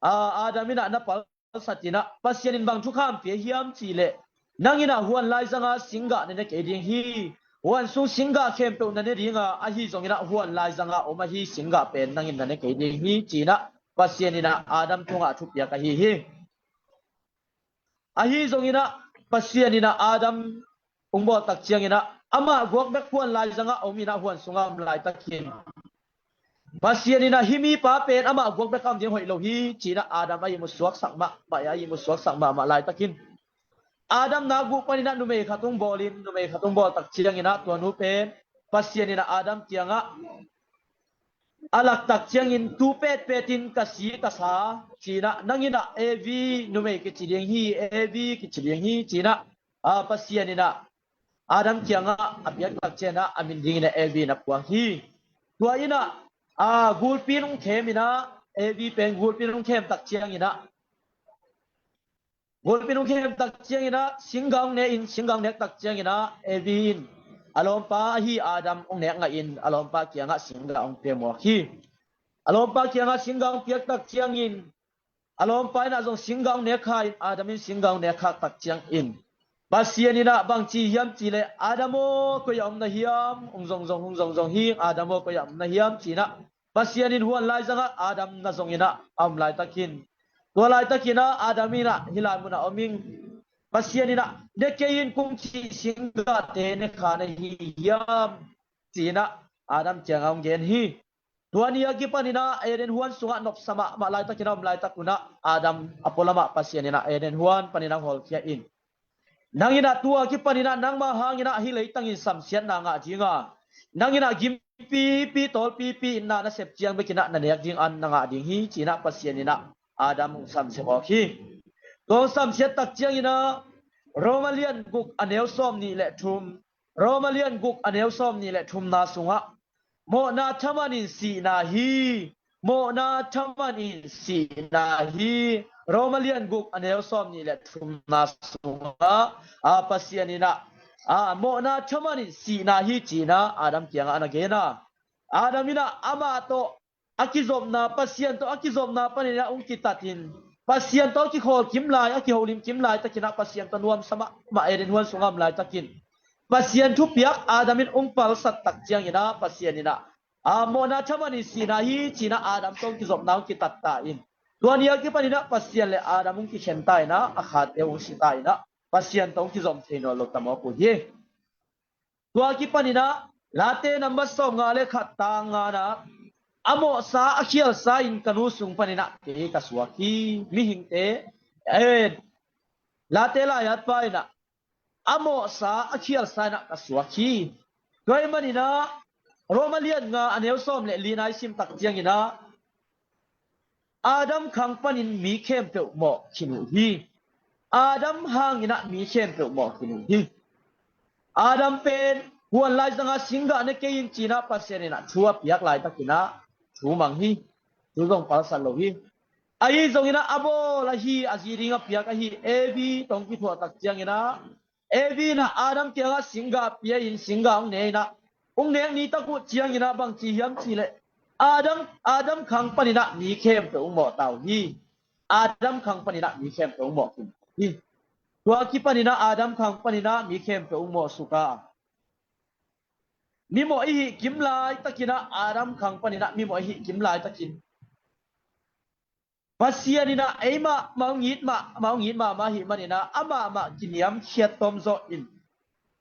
a, Adam in ah na pal sat in ah, Pasian in bang thukham pia hiam cih leh, nang in ah huan laizang a singgah na ne kei ding hi. Huan sung singgah khempeuh na ne ding a, ahi zongin ah huan laizang a om ahi singgah pen nang in na ne kei ding hi, ci-in ah Pasian in ah Adam tungah thupiak ahi hi. Ahi zongin ah Pasian in ah Adam hong bawl tak ciangin ah, amah guak bek huan laizang a om in ah, huan sung a om laitakin, Pasian in ah hih mipa pen amah guak bek a om ding hoih lo hi, ci-in ah Adam a ihmu suaksak mahmah, a ihmu suaksak mahmah laitakin, Adam nakguh panin ah numei khat hong bawl in, numei khat hong bawl tak ciangin ah tua nu pen Pasian in ah Adam kiangah a lak tak ciangin, tu petpet in ka si ka sa, ci-in ah, nang in ah Evi numei kici ding hi, Evi kici ding hi, ci-in ah, a, Pasian in ah Adam kiangah a piak tak ciangin ah a min dingin ah Evi na phuang hi. Tua in ah, a, gulpi in hong khem in ah, Evi pen gulpi in hong khem tak ciangin ah, gulpi in hong khem tak ciangin ah, singga hong ne in, singga hong nek tak ciangin ah, Evi in a lawmpa ahi Adam hong nek ngah in, a lawmpa kiangah singga hong pia mawk hi. A lawmpa kiangah singga hong piak tak ciangin, a lawmpa in ah zong singga hong nek kha in, Adam in singga hong nek khak tak ciangin, Pasian in ah bang ci hiam cih leh, "Adam aw, koi ah om na hiam?" Hong zong zong, hong zong zong hi, "Adam aw, koi ah om na hiam?" ci-in ah, Pasian in huan laizangah Adam na zong in ah a om laitakin, tua laitakin ah Adam in ah, "Hih lai munah om ing. Pasian in ah, 'Ne kei in,' kong cih singgate ne kha na hi hiam?" ci-in ah Adam kiangah hong gen hi. Tua ni a kipan in ah Eden huan sungah nopsa mahmah laitakin a om laitak un ah, Adam a pualamah Pasian in ah Eden huan panin a hong hawlkhia in, "Nang in ah tua kipan in ah nangmah hangin ah hih leitang in samsiatna ngah ding a, nang in ah gimpipi, tawlpipi in ah na sep ciang bek in ah na nek ding an na ngah ding hi," ci-in ah Pasian in ah Adam hong samsia mawk hi. Tua hong samsiat tak ciangin ah, Roma lian guk a neu sawm nih le thum, Roma lian guk a neu sawm nih le thumna sungah, "Mawhna thaman in sihna hi. Mawhna thaman in sihna hi." Roma lian guk a neu sawm nih le thumna sungah, a, Pasian in ah, a, "Mawhna thaman in sihna hi," ci-in ah Adam kiangah a na gen a. Adam in ah amah tawh a kizopna, Pasian tawh a kizopna panin ah hong kitat in, Pasian tawh a kikhawl kim lai, a kiholim kim laitakin ah, Pasian tawh nuamsa mahmah Eden huan sungah om laitakin, Pasian thupiak Adam in hong palsat tak ciangin ah, Pasian in ah, a, "Mawhna thaman in sihna hi," ci-in ah Adam tawh hong kizopna hong kitat ta in, tua ni a kipan in ah Pasian le Adam hong kikhen ta in ah, a khate hong si ta in ah, Pasian tawh hong kizom thei nawn lo ta mawk uh hi. Tua kipan in ah, Late number sawmnga le khat, tang nga-na, "A mawhsa a khialsa in ka nu sung panin ah kei ka suak hi." Mihingte, eh, Late lai-atpa in ah, "A mawhsa a khialsa in ah ka suak hi." Tua ahih manin ah, Roma lian nga a neu sawm le lina i sim tak ciangin ah, Adam khang panin mi khempeuh mawh khin uh hi. Adam hangin ah mi khempeuh mawh khin uh hi. Adam pen huan laizangah singgah ne kei in ci-in ah Pasian in ah thu a piak laitakin ah thu mang hi. Thu zong palsat lo hi. Ahi zongin ah a bawl ahi, a zi ding a piak ahi Evi tawh hong kithuah tak ciangin ah, Evi in ah Adam kiangah singgah pia in, singgah hong ne in ah, hong nek ni tak uh ciangin ah bang ci hiam cih leh, Adam, Adam khang panin ah mi khempeuh hong mawh ta uh hi. Adam khang panin ah mi khempeuh hong mawh khin hi. Tua kipan in ah Adam khang panin ah mi khempeuh hong mawh suk a, mimawh i hih kim laitakin ah, Adam khang panin ah mimawh i hih kim laitakin, Pasian in ah eimah mah hong it mah, mah hong it mahmah ahih manin ah, amah mah kiniamkhiat tawm zawh in.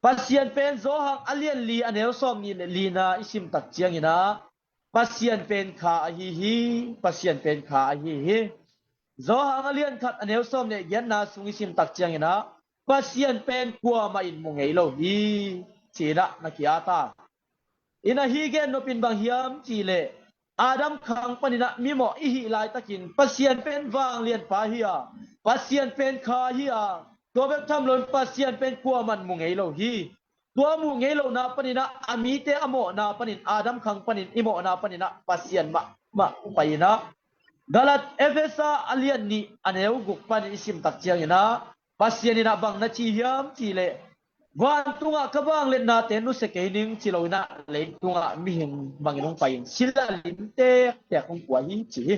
Pasian pen Johan a lian li a neu sawm nih le lina i sim tak ciangin ah, Pasian pen kha ahi hi, Pasian pen kha ahi hi. Johan a lian khat a neu sawm le giatna sung i sim tak ciangin ah, Pasian pen kuamah in mu ngei lo hi, ci-in ah na ki-at a. In ah hih gen nop in bang hiam cih leh, Adam khang panin ah mimawh i hih laitakin, Pasian pen vanglianpa hi a, Pasian pen kha hi a, tua bek tham loin Pasian pen kuamah in mu ngei lo hi. Tua muh ngei lohna panin ah, a mite a mawhna panin, Adam khang panin i mawhna panin ah Pasian mahmah hong pai in ah, Galat, Efesa a lian nih a neu guk panin i sim tak ciangin ah, Pasian in ah bang na ci hiam cih leh, "Vantungah ka vangliatnate nusia kei ning," ci lo in ah, leitungah mihing bangin hong pai in, sila lim tektek hong pua hi, ci hi.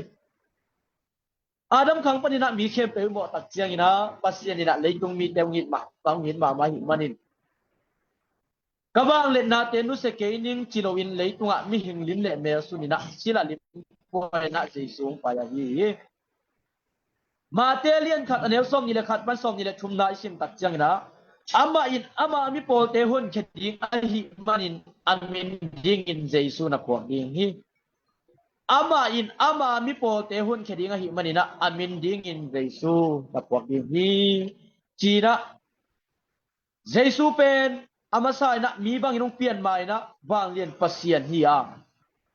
Adam khang panin ah mi khempeuh i mawh tak ciangin ah, Pasian in ah leitung mite hong it mah, hong it mahmah ahih manin, "Ka vangliatnate nusia kei ning," ci lo in, leitungah mihing lim le mel sun in ah, sila lim pua in ah Jesu hong pai ahi hi. Mate lian khat a neu sawm nih le khat pan sawm nih le thumna i sim tak ciangin ah, "Amah in ama mipawlte honkhia ding ahih manin, a min dingin Jesu na phuak ding hi." Amah in ama mipawlte honkhia ding ahih manin ah, a min dingin Jesu na phuak ding hi, ci-in ah, Jesu pen a masa in ah mi bangin hong pian ma in ah, vanglian Pasian hi a,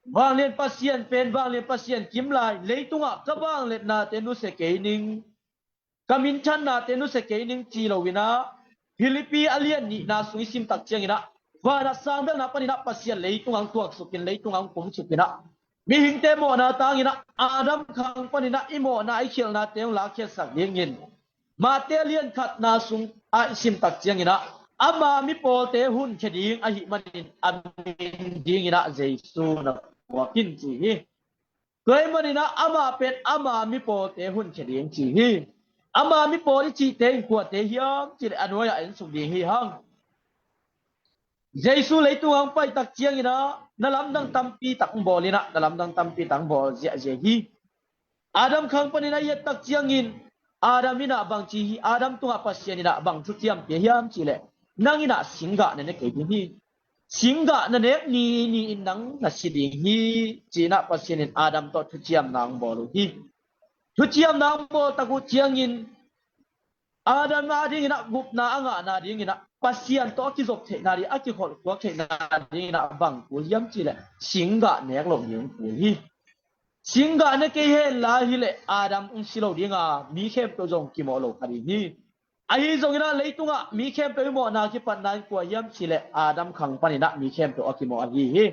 vanglian Pasian pen vanglian Pasian kim lai, "Leitungah ka vangliatnate nusia kei ning, ka minthannate nusia kei ning," ci lo in ah, Philippi a lian nihna sung i sim tak ciangin ah, Vanah sang belna paninah Pasian leitungah hong tuaksukin, leitungah hong kumsukinah, mihingte mawhna tanginah Adam khang paninah i mawhna i khialhnate hong lakkhiatsak dingin Mate lian khatna sung ah i simtak cianginah ama mipawlte hunkhia ding ahih manin a min dinginah Jesu na puak in ci hi. Tua ahih maninah amah pen ama mipawlte hunkhia ding ci hi. Ama mipawl i cihte in kuate hiam cileh a nuai-ah ensuk ding hi hang. Jesu leitung hong paitak cianginah na lamdang tampi tak hong bawl inah, na lamdang tampi tak hong bawl ziahziah hi. Adam khang paninah i ettak ciangin Adam inah bang ci hi, Adam tungah Pasian inah bang thuciam pia hiam cileh, nang inah singgah na ne kei ding hi. Singgah na nek ni ni-in nang na si ding hi, cinah Pasian in Adam tawh thuciamna hong bawl uh hi. Thuciamna hong bawl tak uh ciangin Adam a dinginah gupna a ngahna dinginah Pasian tawh a kizop theihna ding, a kikholhtuak theihna dinginah bang kul hiam cileh, singgah nek loh ding kul hi. Singgah ne kei hen la hileh Adam hong si lo dinga, mi khempeuh zong kimawh lo kha ding hi. Ahi zonginah leitungah mi khempeuh i mawhna kipatna in kua hiam cileh Adam khang paninah mi khempeuh a kimawh ahi hi.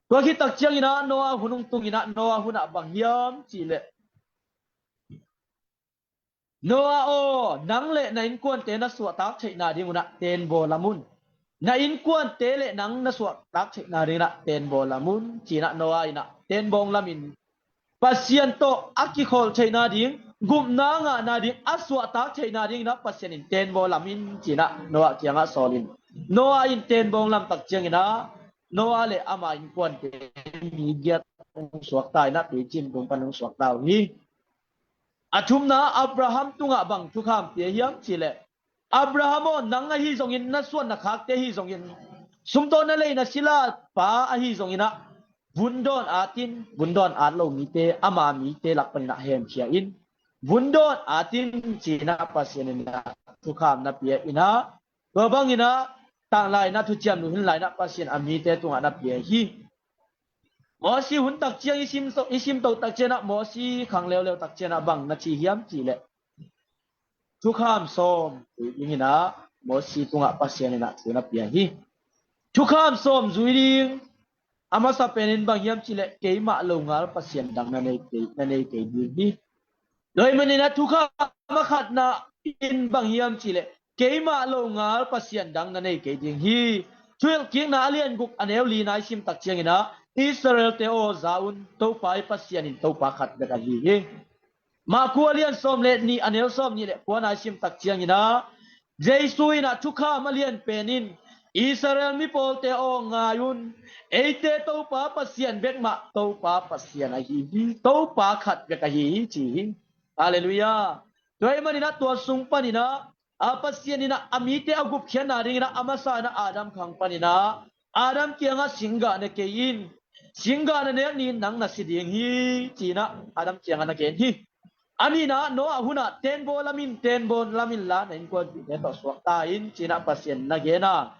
Tua khittak cianginah Noah hun hong tunginah Noah hunah bang hiam cileh, Noah aw, nang le na innkuante na suahtak theihna dingunah tenbaw lam un. Na innkuante le nang na suahtak theihna dingunah tenbaw lam un, cinah Noah inah tenbaw hong lamin Pasian tawh a kikholh theihna ding, gupna a ngahna ding, a suahtak theihna dinginah Pasian in tenbaw lam in cinah Noah kiangah sawlin. Noah in tenbaw hong lamtak cianginah Noah le ama innkuante mi giat hong suakta inah tuicin tung pan hong suakta uh hi. A thumna Abraham tungah bang thukham pia hiam cileh, Abraham aw, nang ahi zongin na suan na khakte ahi zongin, sumtawh na lei na sila pa ahi zonginah vundawn atin, vundawn at lo mite ama mite lak paninah hemkhia in, vundawn atin cinah Pasian inah thukham na pia inah, tua banginah tanglai inah thuciam luh hinlai inah Pasian a mite tungah na pia hi. Mosi hun tak ciang i sim to, i sim to tak cianah Mosi khang leuleu tak cianah bang na ci hiam cileh, thukham sawm tuidinginah Mosi tungah Pasian inah thu na pia hi. Thukham sawm zui ding a masa penin bang hiam cileh, keimah longal Pasian dang na nei kei, na nei kei ding hi. Tua ahih maninah thukham a khatna in bang hiam cileh, keimah longal Pasian dang na nei kei ding hi. Thuhilhkikna a lian guk a neu lina i simtak cianginah Israelte aw, za un, Topa i Pasian in Topa khat bek ahi hi. Marku a lian sawm le nih a neu sawm nih le kuana i simtak cianginah Jesu inah thukham a lian penin Israel mipawlte aw, ngai un, eite Topa Pasian bek mah Topa Pasian ahi hi, Topa khat bek ahi hi ci hi. Halleluiah. Tua ahih maninah tua sung paninah a Pasian inah a mite a gupkhiatna dinginah a masa inah Adam khang paninah Adam kiangah singgah na kei in, singgah na nek ni-in nang na si ding hi, cinah Adam kiangah na gen hi. A nihna Noah hunah tenbaw lam in, tenbaw lam inla na innkuanpihte tawh suakta in, cinah Pasian na gen a.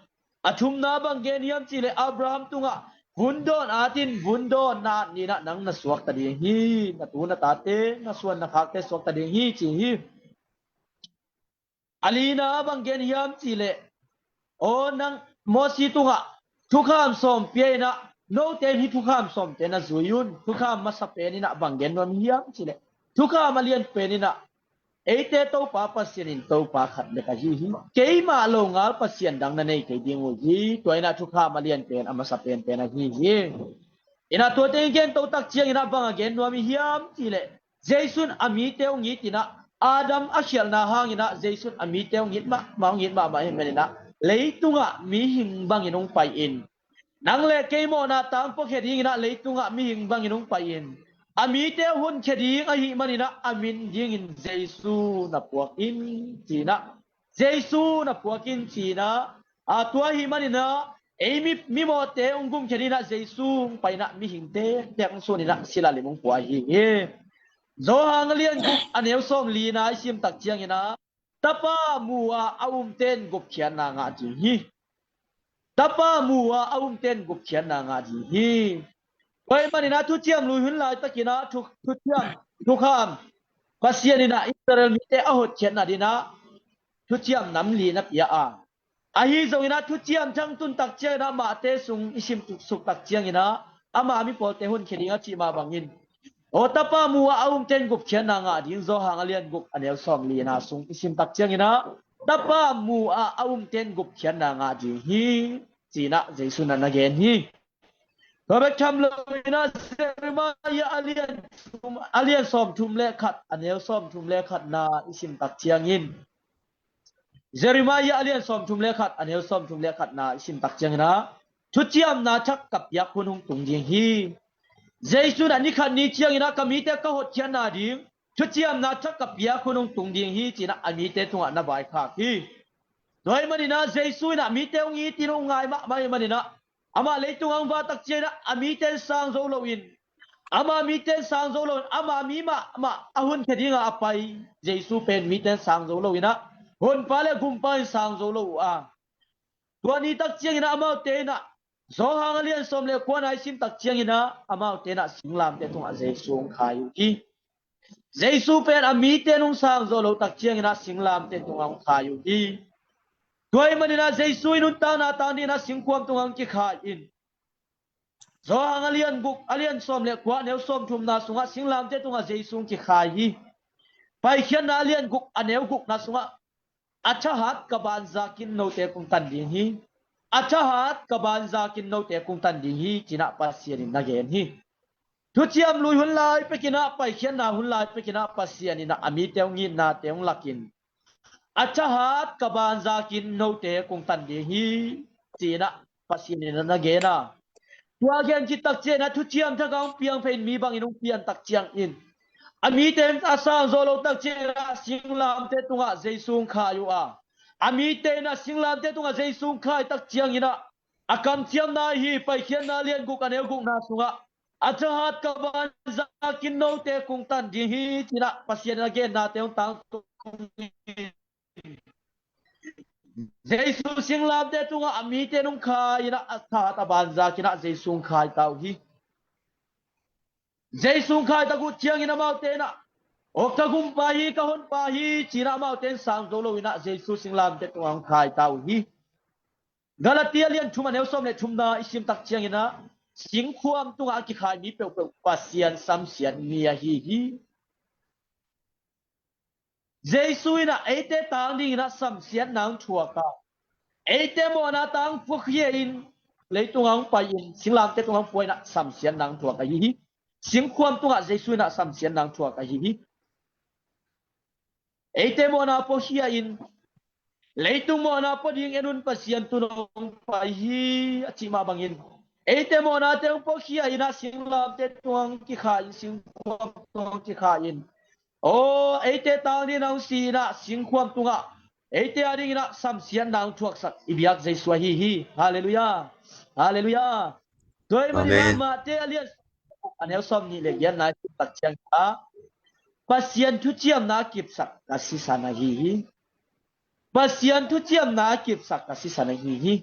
A thumna bang gen hiam cileh, Abraham tungah vundawn atin, vundawn na at ni-inah nang na suakta ding hi, na tu na tate, na suan na khakte suakta ding hi ci hi. A lina bang gen hiam cileh, aw nang Mosi tungah thukham sawm pia inah, note in hih thukham sawmte na zui un, thukham masa pen inah bang gen nuam hiam cileh, thukham a lian pen inah eite Topa Pasian in Topa khat bek ahi hi. Keimah longal Pasian dang na nei kei ding uh hi. Tua inah thukham a lian pen a masa penpen ahi hi. Inah tuate i gen to tak cianginah bang a gen nuam i hiam cileh, Jesu in a mite hong it inah, Adam a khialhna hanginah Jesu in a mite hong it mahmah, hong it mahmah hi maninah leitungah mihing bangin hong pai-in, nang le kei mawhna tang puakhia dinginah leitungah mihing bangin hong pai-in, a mite hunkhia ding ahih maninah a min dingin Jesu na puak in cinah, Jesu na puak in cinah, a tua ahih maninah ei mi, mimawhte hong gumkhia dinginah Jesu hong pai inah mihing tektek hong suan inah sila lim hong pua ahi hi. Johan a lian guk a neu sawm lina i simtak cianginah, Tapa mu-a a umte in gupkhiatna ngah ding hi. Tapa mu-a a umte in gupkhiatna ngah ding hi. Tua ahih maninah thuciam lui hun laitakinah thu, thuciam, thukham Pasian inah Israel mite a hotkhiatna dinginah thuciam nam li na pia a. Ahi zongin ah Thuciam Thak tun tak ciangin ah Mate sung i sim suk tak ciangin ah ama mipawlte honkhia ding a cih mah bangin, aw, Tapa mu-a a umte in gupkhiatna ngah ding, Johan a lian guk a neu sawm lina sung i sim tak ciangin ah Tapa mu-a a umte in gupkhiatna ngah ding hi, ci-in ah Jesu in ah na gen hi. Tua bek tham loin ah Jeremiah a lian thum, a lian sawmthum le khat a neu sawmthum le khatna i sim tak ciangin, Jeremiah a lian sawmthum le khat a neu sawmthum le khatna i sim tak ciangin ah Thuciamna Thak ka piak hun hong tung ding hi. Jesu in ah ni khat ni ciangin ah ka mite ka hotkhiatna ding Thuciamna Thak ka piak hun hong tung ding hi, ci-in ah a mite tungah na vaikhak hi. Tua ahih manin ah Jesu in ah mite hong it in hong ngai mahmah ahih manin ah amah leitung a hong vak tak ciangin ah a mite in sang zo loin, ama mite in sang zo loin, ama mi mahmah a honkhia dingah a pai Jesu pen mite in sang zo loin ah Honpa le Gumpa in sang zo lo uh a, tua ni tak ciangin ah amaute in ah Johan a lian sawm le kuana i sim tak ciangin ah amaute in ah singlamteh tungah Jesu hong khai uh hi. Jesu pen a mite in hong sang zo lo tak ciangin ah singlamteh tungah hong khai uh hi. Tua ahih manin ah Jesu i nuntakna tang dingin ah singkhuam tungah hong kikhai in, Johan a lian guk a lian sawm le kua a neu sawmthumna sungah singlamteh tungah Jesu hong kikhai hi. Paikhiatna a lian guk a neu gukna sungah, a thahat ka banzakin note kong tan ding hi. A thahat ka banzakin note kong tan ding hi, ci-in ah Pasian in na gen hi. Thuciam lui hun lai pekin ah, paikhiatna hun lai pekin ah Pasian in ah a mite hong itnate hong lakin, a thahat ka banzakin note kong tan ding hi, ci-in ah Pasian in ah na gen a. Tua gen khit tak ciangin ah Thuciam Thak a hong piang phei in mi bangin hong pian tak ciangin, a mite in a sang zo lo tak ciangin ah singlamteh tungah Jesu hong khai uh a, a mite in ah singlamteh tungah Jesu hong khai tak ciangin ah a kamciamna ahi Paikhiatna lian guk a neu gukna sungah, a thahat ka banzakin note kong tan ding hi, ci-in ah Pasian in a gennate hong tangtung hi. Jesu singlamteh tungah a mite in hong khai in ah, a thahat a banzakin ah Jesu hong khai ta uh hi. Jesu hong khai tak uh ciangin amaute in ah, aw, ka Gumpa hi, ka Honpa hi, ci-in ah amaute in sang zo loin ah Jesu singlamteh tungah hong khai ta uh hi. Galatia lian thum a neu sawm le thumna i sim tak ciangin ah singkhuam tungah a kikhai mi peuhpeuh Pasian samsiat mi ahi hi. Jesu in ah eite tang dingin ah samsiatna hong thuak a, eite mawhna tang puakhia in, leitung ah hong pai in, singlamteh tungah hong pua in ah samsiatna hong thuak ahi hi. Singkhuam tungah Jesu in ah samsiatna hong thuak ahi hi. Eite mawhna puakhia in, leitung mawhna pua ding en un, Pasian tu-in hong pai hi, a cih mah bangin, eite mawhnate hong puakhia in ah singlamteh tungah hong kikhai in, singkhuam tungah hong kikhai in, aw, eite tang dingin ah hong si in ah singkhuam tungah eite a dingin ah samsiatna hong thuaksak i biak Jesu ahi hi. Halleluiah. Halleluiah. Tua ahih manin ah, Amen, Mate a lian, a neu sawmnih le giatna i sim tak ciangin ah, Pasian thuciamna a kipsak ka sisan ahi hi. Pasian thuciamna a kipsak ka sisan ahi hi.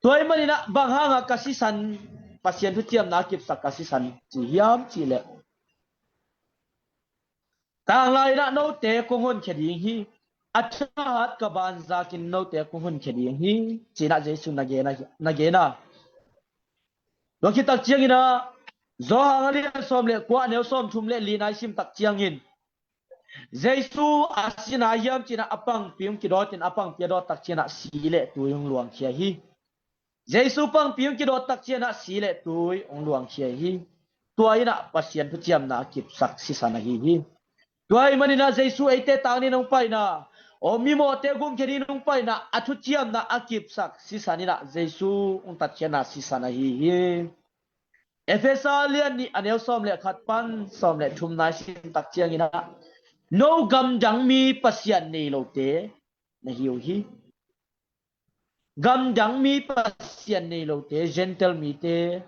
Tua ahih manin ah bang hangah ka sisan, Pasian thuciamna a kipsak ka sisan ci hiam cih leh, tanglai in ah note kong honkhia ding hi. A thahat ka banzakin note kong honkhia ding hi, ci-in ah Jesu na gen a, na gen a. Tua khit tak ciangin ah, Johan a lian sawm le kua a neu sawmthum le lina i sim tak ciangin, Jesu a si nai hiam ci-in ah a pangpi hong kidawt in, a pangpi a dawt tak ciangin ah si le tui hong luangkhia hi. Jesu pangpi hong kidawt tak ciangin ah si le tui hong luangkhia hi. Tua in ah Pasian thuciamna a kipsak sisan ahi hi. Tua ahih manin ah Jesu eite tang dingin hong paina, aw, mimawhte gumkhia dingin hong paina, a thuciamna a kipsak sisan in ah Jesu hong tatkhiatna sisan ahi hi. Efesa lian nih a neu sawm le khat pan sawm le thumna i sim tak ciangin ah, no gamdang mi, Pasian nei lote na hi uh hi. Gamdang mi, Pasian nei lote, Gentile mite,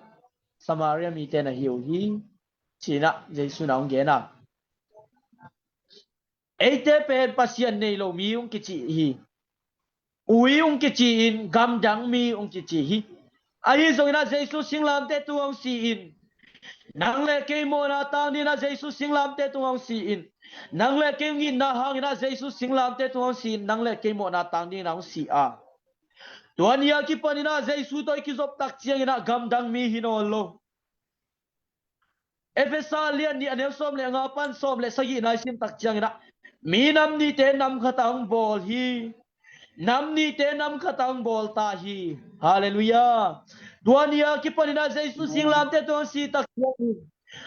Samaria mite na hi uh hi, ci-in ah Jesu in ah hong gen a. Eite pen Pasian nei lo mi hong kici hi. Ui hong kici in, gamdang mi hong kici hi. Ahi zongin ah Jesu singlamteh tungah hong si in, nang le kei mawhna tang dingin ah Jesu singlamteh tungah hong si in, nang le kei hong itna hangin ah Jesu singlamteh tungah hong si in, nang le kei mawhna tang dingin ah hong si a, Tua ni a kipaninah Jesu tawh i kizop tak cianginah gamdang mi hi nawn lo. Efesa lian nih a neu sawm le nga pan sawm le sagihna i sim tak cianginah mi nam nihte nam khat ang bawl hi. Nam nihte nam khat ang bawl ta hi. Halleluiah. Tua ni a kipaninah Jesu singlamte tungah si tak ciangin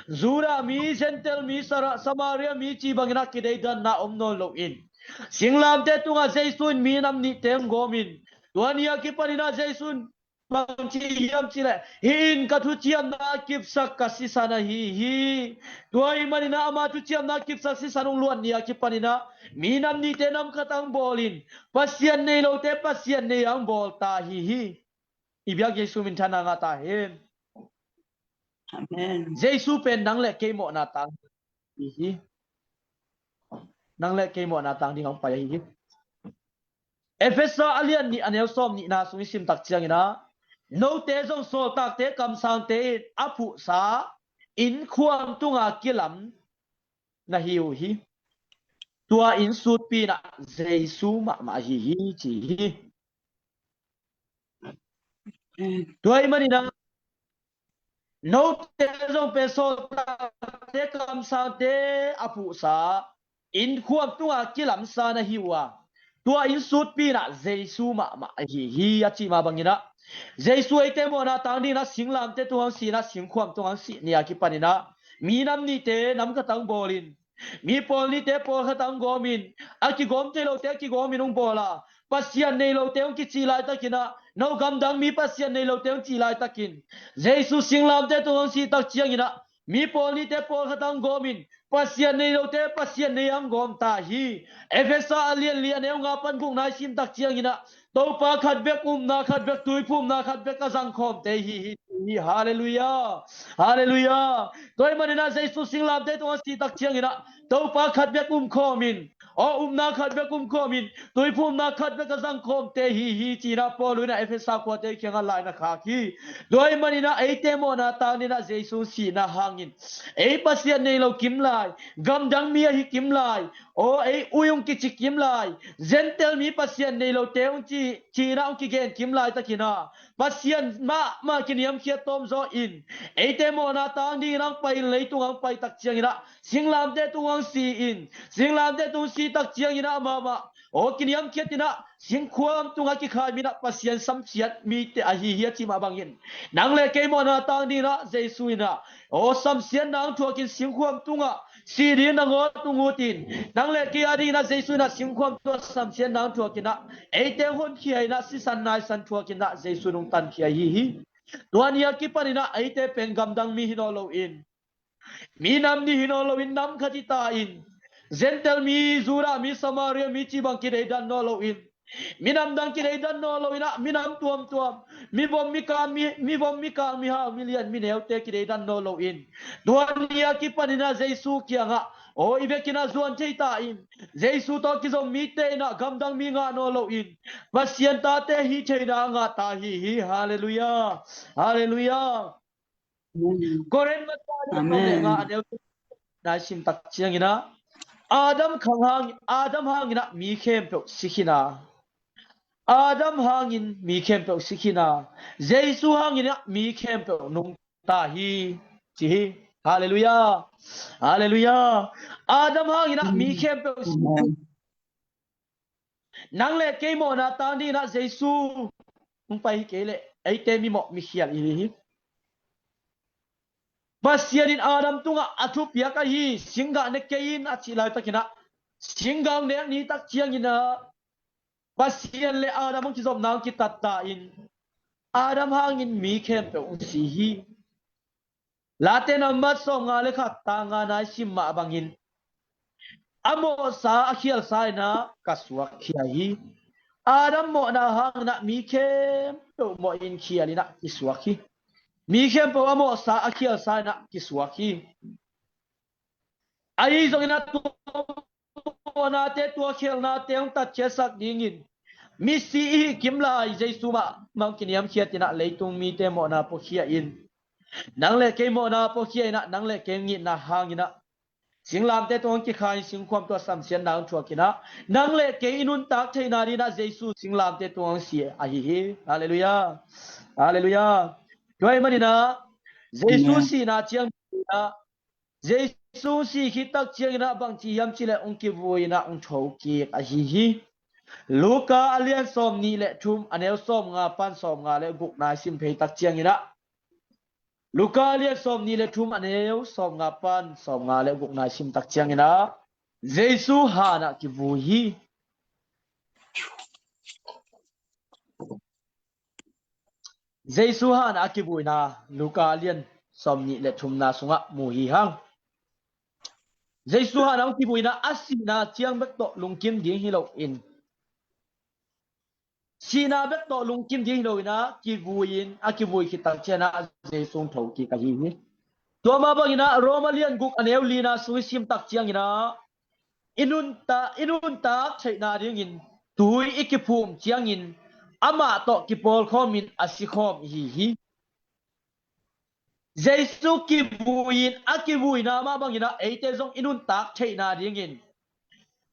Judah mi, Gentile mi, Sara-, Samaria mi ci banginah kideidanna om nawn loin singlamte tungah Jesu in mi nam nihte ang gawmin tua ni a kipaninah Jesu in bangci hiam cileh, hih in ka thuciamna kipsak ka sisan ahi hi. Tua ahih maninah ama thuciamna kipsak sisan hong luat ni a kipaninah mi nam nihte nam khat ang bawlin Pasian nei lote Pasian nei ang bawl ta hi hi. I biak Jesu minthanna ngah ta hen. Amen. Jesu pen nang le kei mawhna tang hi hi. Nang le kei mawhna tang ding ang pai ahi hi. Efesa a lian nih a neu sawm nihna sung i sim tak cianginah note zong sawltakte kamsangte in a phuhsa innkhuam tunga kilam na hi uh hi. Tua innsutpi inah Jesu mahmah ahi hi ci hi. Tua ahih maninah note zong pen sawltakte kamsangte a phuhsa innkhuam tunga kilamsa na hi uh a, tua innsutpi inah Jesu mahmah ahi hi a cih mah banginah Jesu eite mawhna tang dinginah singlamte tungah ang si inah singkhuam tungah ang si ni a kipaninah mi nam nihte nam khat ang bawlin mi pawl nihte pawl khat ang gawmin a kigawm thei lote a kigawmin hong bawl a, Pasian nei lote hong kicih laitakinah no gamdang mi Pasian nei lote hong cih laitakin Jesu singlamte tungah ang si tak cianginah mi pawl nihte pawl khat ang gawmin Pasian nei lote Pasian nei ang gawm ta hi. Efesa a lian li a neu nga pan gukna i sim tak cianginah Topa khat bek, upna khat bek, tuiphumna khat bek a zangkhawmte hi hi hi. Halleluiah. Halleluiah. Tua ahih maninah Jesu singlamte tungah si tak cianginah Topa khat bek umkhawmin, aw upna khat bek umkhawmin, tuiphumna khat bek a zangkhawmte hi hi ci-inah Paul inah Efesa khuate kiangah lai na khak hi. Tua ahih maninah eite mawhna tang dinginah Jesu sihna hangin ei Pasian nei lo kim lai, gamdang mi ahi kim lai, aw ei ui hong kici kim lai, Gentile mi Pasian nei lote hong ci, ci-inah hong kigen kim laitakinah Pasian mahmah kiniamkhiat tawmzaw in eite mawhna tang dingin ang pai in, leitung ang pai tak cianginah singlamte tung ang si in, singlamte tung si tak cianginah amah mah aw kiniamkhiat inah singkhuam tungah kikhai minah Pasian samsiat mite ahi hi a cih mah bangin nang le kei mawhna tang dinginah Jesu inah aw samsiatna ang thuakin singkhuam tungah si ding nangawn tung utin nang le kei a dinginah Jesu inah singkhuam tungah samsiatna ang thuakinah eite honkhia inah sisan naisan thuakinah Jesu nungtankhia hi hi. Tua ni a kipaninah eite pen gamdang mi hi nawn loin mi nam nih hi nawn loin nam khat hi ta in Gentile mi, Judah mi, Samaria mi ci bang kideidan nawn loin minam dang kideidan nawn loinah minam tuamtuam, mivom mikang mi, mivom mikang mihau milian mineute kideidan nawn loin tua ni a kipaninah Jesu kiangah aw i vekinah zuan thei ta in Jesu tawh kizom mite inah gamdang mi ngah nawn loin Pasian tate hi theina ngah ta hi hi. Halleluiah. Halleluiah. Korin masa a neu sawm le nga a neu na i sim tak cianginah Adam khang hang, Adam hanginah mi khempeuh si khin a, Adam hangin mi khempeuh si khin a, Jesu hanginah mi khempeuh nungta hi ci hi. Halleluiah. Halleluiah. Adam hanginah mi khempeuh si khin a. Nang le kei mawhna tang dinginah Jesu hong pai hi kei leh eite mimawh mikhial i hi hi. Pasian in Adam tungah a thupiak ahi singgah ne kei in a cih laitakinah singgah hong nek ni tak cianginah Pasian le Adam hong kizopna hong kitatta in Adam hangin mi khempeuh hong si hi. Late nambat sawmnga le khat tang ngana i sim mah bangin a mawhsa a khialsa inah ka suakkhia hi. Adam mawhna hanginah mi khempeuh mawhin khial inah kisuak hi. Mi khempeuh a mawhsa a khialsa inah kisuak hi. Ahi zonginah tua mawhnate tua khialnate hong tatkhiatsak dingin misi i hih kim lai Jesu mahmah hong kiniamkhiat inah leitung mite mawhna puakhia in nang le kei mawhna puakhia inah nang le kei hong itna hanginah singlamteh tungah hong kikha in singkhuam tawh samsiatna hong thuak in ah, nang le kei i nuntak theihna dingin ah Jesu singlamteh tungah hong si ahi hi. Halleluiah. Halleluiah. Tua ahih manin ah Jesu sihna ciang in ah, Jesu si khit tak ciangin ah bangci hiam cih leh hong kivui in ah hong thokik ahi hi. Luka a lian sawmnih le thum, a neu sawmnga pan sawmnga le gukna i sim phei tak ciangin ah, Luka a lian sawmnih le thum, a neu sawmnga pan sawmnga le gukna i sim tak ciangin ah, Jesu han ah kivui hi. Jesu han ah a kivuina Luka a lian sawmnih le thumna sungah mu hi hang. Jesu han ah hong kivuina a sihna ciang bek tawh lungkim ding hi loin, sihna bek tawh lungkim ding hi loin ah kivui in, a kivui khit tak ciangin ah Jesu hong thokik ahi hi. Tua mah bangin ah Roma lian guk a neu lina sung i sim tak ciangin ah i nunta, i nuntak theihna dingin tui i kiphum ciangin amah tawh kipawlkhawmin a sikhawm ihi hi. Jesu kivui in, a kivuina mah bangin ah eite zong i nuntak theihna dingin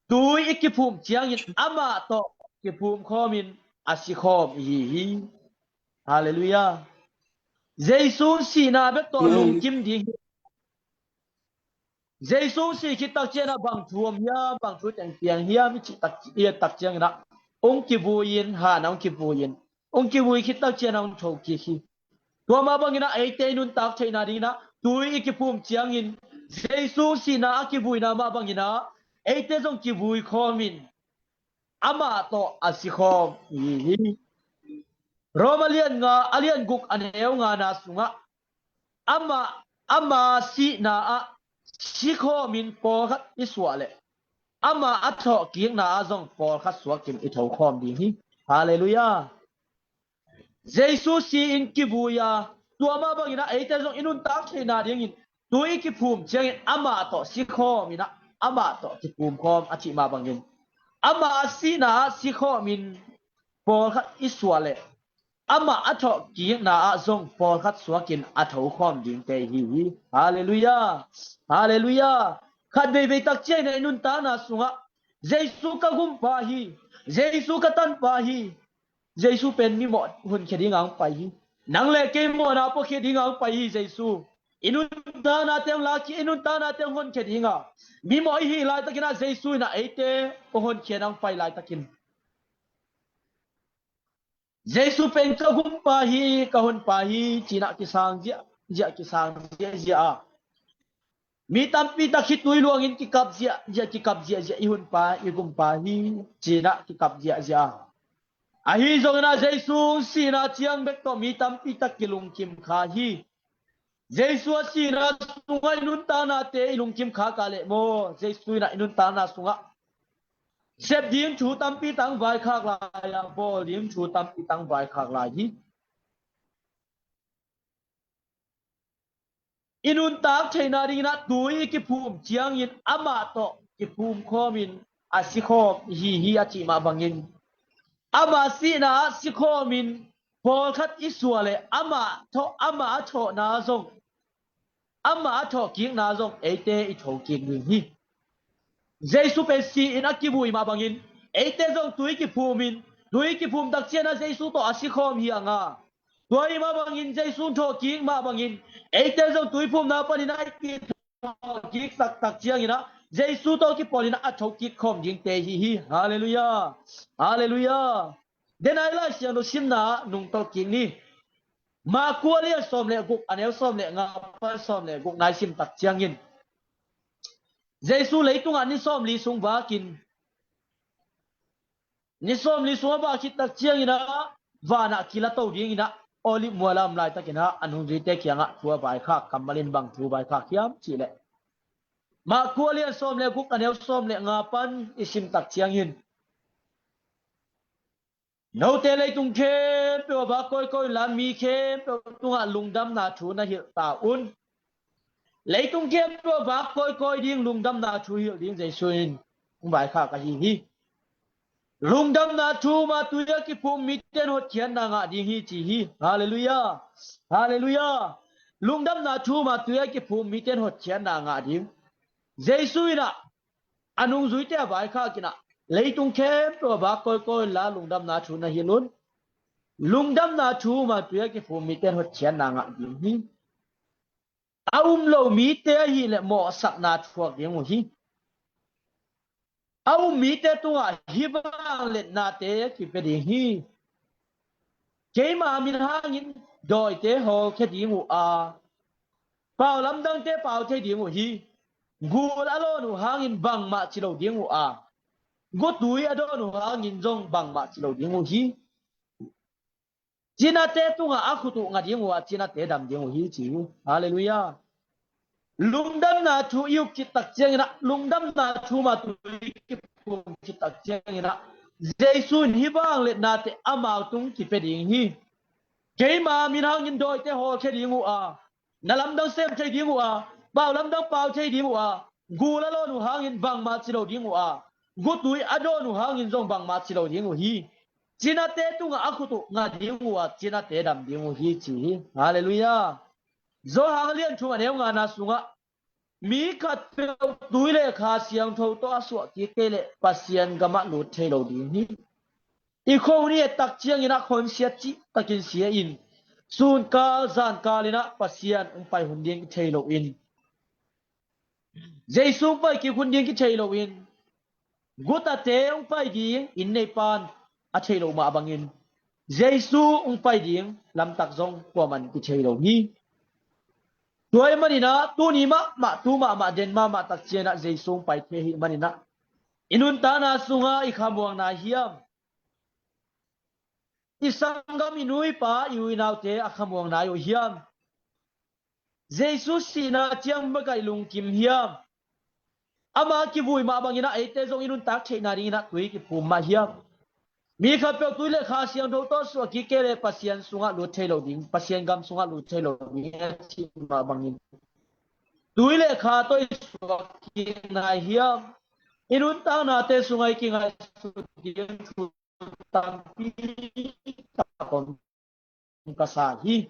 tui i kiphum ciangin amah tawh kiphumkhawmin a sikhawm ihi hi. Halleluiah. Jesu sihna bek tawh lungkim ding hi. Jesu si khit tak ciangin ah bang thu om hiam, bang thu teng piang hiam i cih tak, i et tak ciangin ah hong kivui in, han ah hong kivui in, hong kivui khit tak ciangin ah hong thokik hi. Tua mah bangin ah eite i nuntak theihna dingin ah tui i kiphum ciangin Jesu sihna a kivuina mah bangin ah eite zong kivui khawmin amah tawh a sikhawm ihi hi. Roma lian nga, a lian guk a neu ngana sungah, amah, ama sihna ah sikhawmin pawlkhat i suah leh, ama a thawhkikna ah zong pawlkhat suakin i thokhawm ding hi. Halleluiah. Jesu si in kivui a, tua mah bangin ah eite zong i nuntak theihna dingin tui i kiphum ciangin amah tawh sikhawmin ah, amah tawh kiphumkhawm a cih mah bangin, ama sihna ah sikhawmin pawlkhat i suah leh, amah a thawhkikna ah zong pawlkhat suakin a thokhawm dingte ihi hi. Halleluiah. Halleluiah. Khat veivei tak ciangin ah i nuntakna sungah Jesu ka gumpa hi, Jesu ka tanpa hi. Jesu pen mimawh honkhia dingin hong pai hi. Nang le kei mawhna puakhia dingin hong pai hi Jesu. I nuntaknate hong lakhia, i nuntaknate hong honkhia dingin. Mimawh i hih laitakin ah Jesu in ah eite hong honkhia'n hong pai laitakin, Jesu pen ka gumpa hi, ka honpa hi, ci-in ah kisang ziahziah, kisang ziahziah a, mi tampi tak khitui luangin kikap ziahziah, kikap ziahziah, i honpa, i gumpa hi, ci-in ah kikap ziahziah a. Ahi zongin ah Jesu sihna ciang bek tawh mi tampi tak kilungkim kha hi. Jesu a sihna sungah i nuntaknate i lungkim khak a leh maw, Jesu in ah i nuntakna sungah sep ding thu tampi tak hong vaikhak lai a, bawl ding thu tampi tak hong vaikhak lai hi. I nuntak theihna dingin ah tui i kiphum ciangin amah tawh kiphumkhawmin a sikhawm ihi hi a cih mah bangin, ama sihna ah sikhawmin pawlkhat i suah leh, amah thawh, amah a thawhna zong, amah a thawhkikna zong eite i thokik ding hi. Jesu pen si-in a kivui mah bangin eite zong tui kiphumin, tui kiphum tak ciangin ah Jesu tawh a sikhawm hi hang a, tua ahih mah bangin Jesu thawhkik mah bangin eite zong tuiphumna panin a i kithawhkik taktak ciangin ah Jesu tawh kipawlin ah a thokik khawm dingte ihi hi. Halleluiah. Halleluiah. Denai Lai Siangtho simna ah nungto kik ni. Marku a lian sawm le guk, a neu sawm le nga pan sawm le gukna i sim tak ciangin, Jesu leitungah ni sawmli sung vakin, ni sawmli sung a vak khit tak ciangin ah vanah kilato dingin ah Olive mual a om laitakin ah a nungzuite kiangah thu a vaikhak, kammal in bang thu vaikhak hiam cih leh, Marku a lian sawm le guk, a neu sawm le nga pan i sim tak ciangin, note leitung khempeuh ah vak kawikawi unla, mi khempeuh tungah lungdamna thu na hilh ta un. Leitung khempeuh ah vak kawikawi ding, lungdamna thu hilh ding Jesu in hong vaikhak ahi hi. Lungdamna thu mah tui a kiphum mite in hotkhiatna ngah ding hi ci hi. Halleluiah. Halleluiah. Lungdamna thu mah tui a kiphum mite in hotkhiatna ngah ding. Jesu in ah a nungzuite a vaikhak in ah, leitung khempeuh ah vak kawikawi inla lungdamna thu na hilh un. Lungdamna thu man tui a kiphum mite in hotkhiatna ngah ding hi. A um lo mite ahih leh mawhsakna thuak ding uh hi. A um mite tungah hih vangliatnate kipia ding hi. Keima min hangin dawite hawlkhia ding uh a, pau lamdangte pau thei ding uh hi. Gul a lawn uh hangin bangmah ci lo ding uh a, gutui a dawn uh hangin zong bangmah ci lo ding uh hi. Cinate tungah a khut uh nga ding uh a, cinate dam ding uh hi, ci hi. Halleluiah. Lungdamna thu i up khit tak ciangin ah, lungdamna thu man tui kiphum khit tak ciangin ah, Jesu in hih vangliatnate amau tung kipia ding hi. Keima min hangin dawite hawlkhia ding uh a, na lamdang sem thei ding uh a, pau lamdang pau thei ding uh a, gul a lawn uh hangin bangmah ci lo ding uh a, gutui a dawn uh hangin zong bangmah ci lo ding uh hi. Cinate tungah a khut uh nga ding uh a, cinate dam ding uh hi, ci hi. Halleluiah. Johan a lian thum a neu ngana sungah, mi khatpeuh tui le Kha Siangtho tawh a suah kik kei leh Pasian gamah lut thei lo ding hi. I khuahun i et tak ciangin ah khonsiat cih takin sia in, sunkal zankal in ah Pasian hong pai hun ding thei lo in, Jesu hong pai kik hun ding kithei lo in, gutate hong pai ding inn neipan a theih loh mah bangin, Jesu hong pai ding lamtak zong kuaman kithei lo hi. Tua ahih manin ah tuni mahmah, tu mahmah, den mahmah tak ciangin ah Jesu hong pai thei ahih manin ah, i nuntakna sungah i khamuang nai hiam? I sanggam, i nu i pa, i u i naute a khamuang nai uh hiam? Jesu sihna ciang bek ah i lungkim hiam? Ama kivui mah bangin ah eite zong i nuntak theihna dingin ah tui kiphum mah hiam? Mi khatpeuh tui le Kha Siangtho tawh suah kik kei leh Pasian sungah lut thei lo ding, Pasian gam sungah lut thei lo ding a cih mah bangin, tui le kha tawh i suah kik nai hiam? I nuntaknate sungah i kingaihsut ding thu tampi tak om ka sa hi.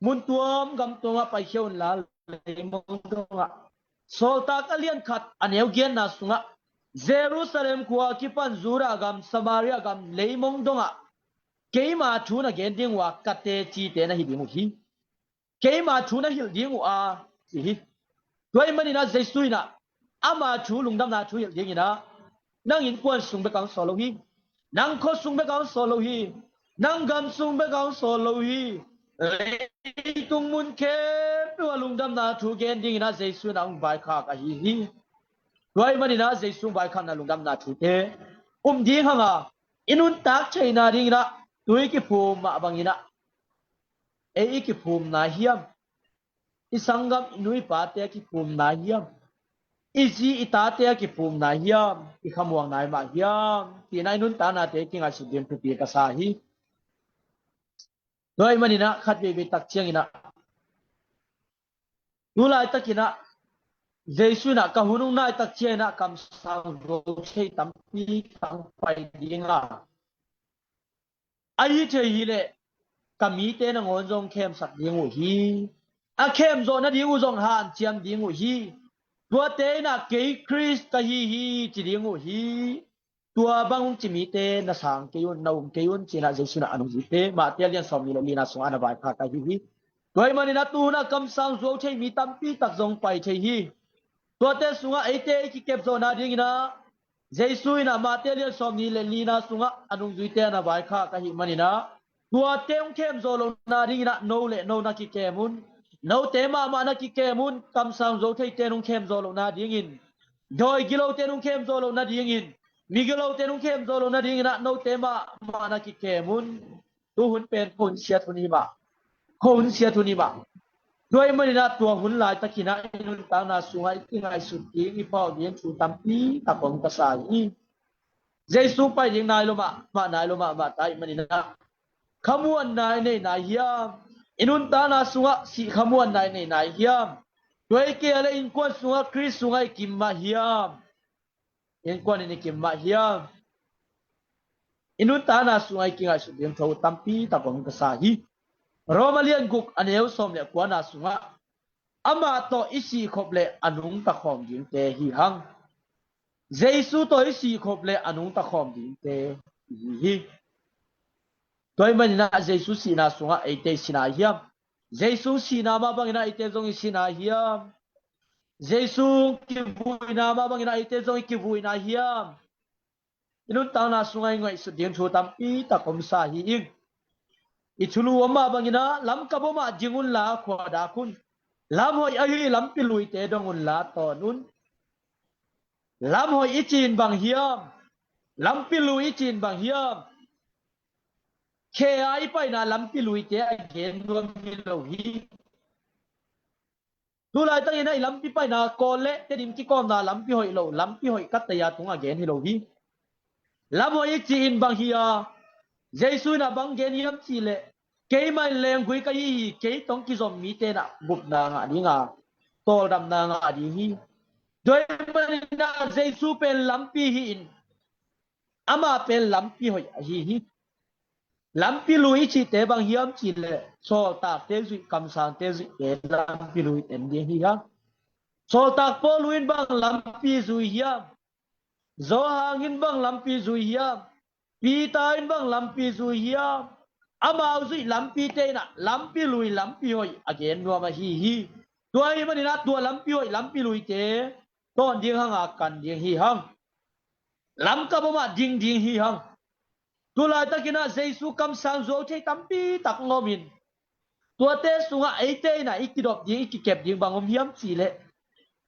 Mun tuam gam tuamah paikhia unla, leimong dongah. Sawltak a lian khat a neu giatna sungah, Jerusalem khua kipan Judah gam, Samaria gam, leimong dongah keima thu na gen ding uh a, ka tecite na hi ding uh hi. Keima thu na hilh ding uh a, ci hi. Tua ahih manin ah Jesu in ah ama thu, lungdamna thu hilh dingin ah, nang innkuan sung bek a hong sawl lo hi. Nang khua sung bek a hong sawl lo hi. Nang gam sung bek a hong sawl lo hi. Leitung mun khempeuh ah lungdamna thu gen dingin ah Jesu in ah hong vaikhak ahi hi. Tua ahih manin ah Jesu hong vaikhakna lungdamna thute um ding hang a, i nuntak theihna dingin ah tui kiphum mah bangin ah, ei i kiphum nai hiam? I sanggam, i nu i pate a kiphum nai hiam? I zi i tate a kiphum nai hiam? I khamuang nai mah hiam? Ci-in ah i nuntaknate kingaihsut ding thupi ka sa hi. Tua ahih manin ah khat veivei tak ciangin ah, tu laitakin ah Jesu in ah ka hun hong nai tak ciangin ah kamsang zo thei tampi tak hong pai ding a, ahi thei hi leh ka mite nangawn zong khemsak ding uh hi. A khemzawh nading uh zong hanciam ding uh hi. Tuate in ah kei Khrist ka hi hi ci ding uh hi. Tua bang hong ci mite na sang kei un, na um kei un, ci-in ah Jesu in ah a nungzuite, Matthai a lian sawmnih le lina sungah na vaikhak ahi hi. Tua ahih manin ah tu hun ah kamsang zo thei mi tampi tak zong pai thei hi. Tuate sungah eite i kikepzawhna dingin ah Jesu in ah Matthai a lian sawmnih le lina sungah a nungzuite na vaikhak ahih manin ah, tuate hong khemzawh lohna dingin ah no le no na kikem un. Note mahmah na kikem un. Kamsang zo theite hong khemzawh lohna dingin, dawi gilote hong khemzawh lohna dingin, mi gilote hong khemzawh lohna dingin ah note mahmah na kikem un. Tu hun pen khuahun siat hun hi mah. Khuahun siat hun hi mah. Tua ahih manin ah tua hun laitakin ah i nuntakna sungah i kingaihsut ding, i phawk ding thu tampi tak om ka sa hi. Jesu pai ding nai lua mahmah, nai lua mahmah ta ahih manin ah, khamuanna i nei nai hiam? I nuntakna sungah sih khamuanna i nei nai hiam? Tua hi kei leh innkuan sungah, Khrist sungah i kim mah hiam? Innkuan in i kim mah hiam? i nuntakna sungah i kingaihsut ding thu tampi tak om ka sa hi. Roma lian guk a neu sawm le kuana sungah amah tawh i sihkhop le a nungta khawm dingte hi hang. Jesu tawh i sihkhop le a nungta khawm dingte i hi hi. Tua ahih maninah Jesu sihna sungah eite i si nai hiam? Jesu sihna mah banginah eite zong i si nai hiam? Jesu kivuina mah banginah eite zong i kivui nai hiam? I nuntakna sungah i ngaihsut ding thu tampi tak om sa hi ing. I thulu om mah banginah lam kap om ah ding unla khua dak un. Lam hoih ahi lampi luite dong unla tawn un. Lam hoih i cih in bang hiam? Lampi lui i cih in bang hiam? Khe a i paina lampi luite a gen nuam hi lo hi. Tu laitakin a i lampi paina Kawl le Tedim kikawmna lampi hoih lo, lampi hoih ka tei a tung a gen hi lo hi. Lam hoih i cih in bang hi a, Jesu in a bang gen hiam cih leh, keimah in lenggui ka hi hi, kei tawh kizom mite in a gupna ngah ding a, tawldamna ngah ding hi. Tua ahih maninah Jesu pen lampi hi in, amah pen lampi hoih ahi hi. Lampi lui i cihte bang hiam cih leh, sawltakte zuih, kamsangte zuihte lampi lui en ding hi hang. Sawltak Paul in bang lampi zui hiam? Johan in bang lampi zui hiam? Peter in bang lampi zui hiam? Amau zuih lampite in a lampi lui, lampi hoih a gen nuam ahi hi. Tua ahih maninah tua lampi hoih, lampi luite tawn ding hang a, kan ding hi hang. Lam kap om ah ding ding hi hang. Tu laitakin ah Jesu kamsang zuau thei tampi tak om in, tuate sungah eite in ah i kidop ding, i kikep ding bang om hiam cih leh,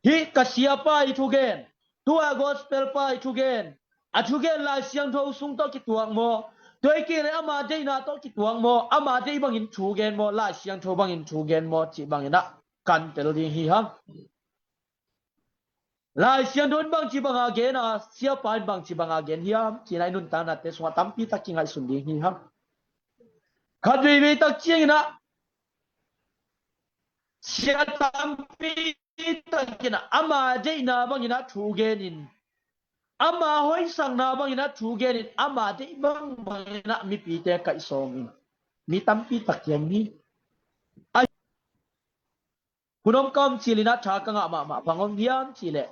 hih ka siapa i thugen, tua gospel pa i thugen, a thugen Lai Siangtho sung tawh kituak maw, tua hi kei leh ama deihna tawh kituak maw, ama deih bangin thugen maw, Lai Siangtho bangin thugen maw cih bangin ah kan tel ding hi hang. Lai Siangtho in bangci banga gen a, siapa in bangci banga gen hiam cih in ah i nuntaknate sungah tampi tak kingaihsun ding hi hang. Khat veivei tak ciangin ah sia tampi takin ah ama deihna bangin ah thu genin, ama hoihsakna bangin ah thu genin, ama deih bang bangin ah mipite kaihsawmin mi tampi tak hiam hi. Phunom ka om cilin ah tha ka ngah mahmah bang om hiam cih leh,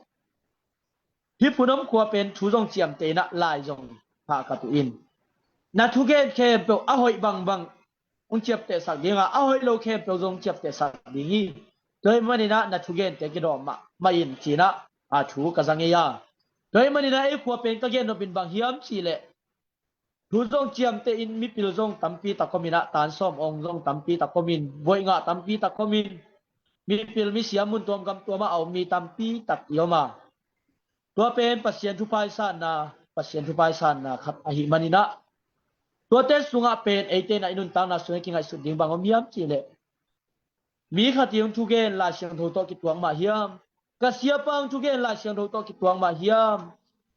hih Phunom khua pen thu zong ciamteh in ah lai zong pha ka tuh in, na thugen khempeuh a hoih bangbang hong ciaptehsak ding a, a hoih lo khempeuh zong hong ciaptehsak ding hi. Tua ahih manin ah na thugente kidawm mahmah in ci-in ah a thu ka za ngei a. Tua ahih manin ah ei khua pen ka gen nop in bang hiam cih leh, thu zong ciamteh in, mipil zong tampi tak om in ah, tan sawm ong zong tampi tak om in, voih ngah tampi tak om in, mipil misiam mun tuam gam tuam ah a om mi tampi tak i om a. Tua pen Pasian thupha i sanna, Pasian thupha i sanna khat ahih manin ah, tuate sungah pen eite in ah i nuntakna sungah i kingaihsut ding bang om hiam cih leh, mi khat in hong thugen Lai Siangtho tawh kituak mah hiam? Ka siapa hong thugen Lai Siangtho tawh kituak mah hiam?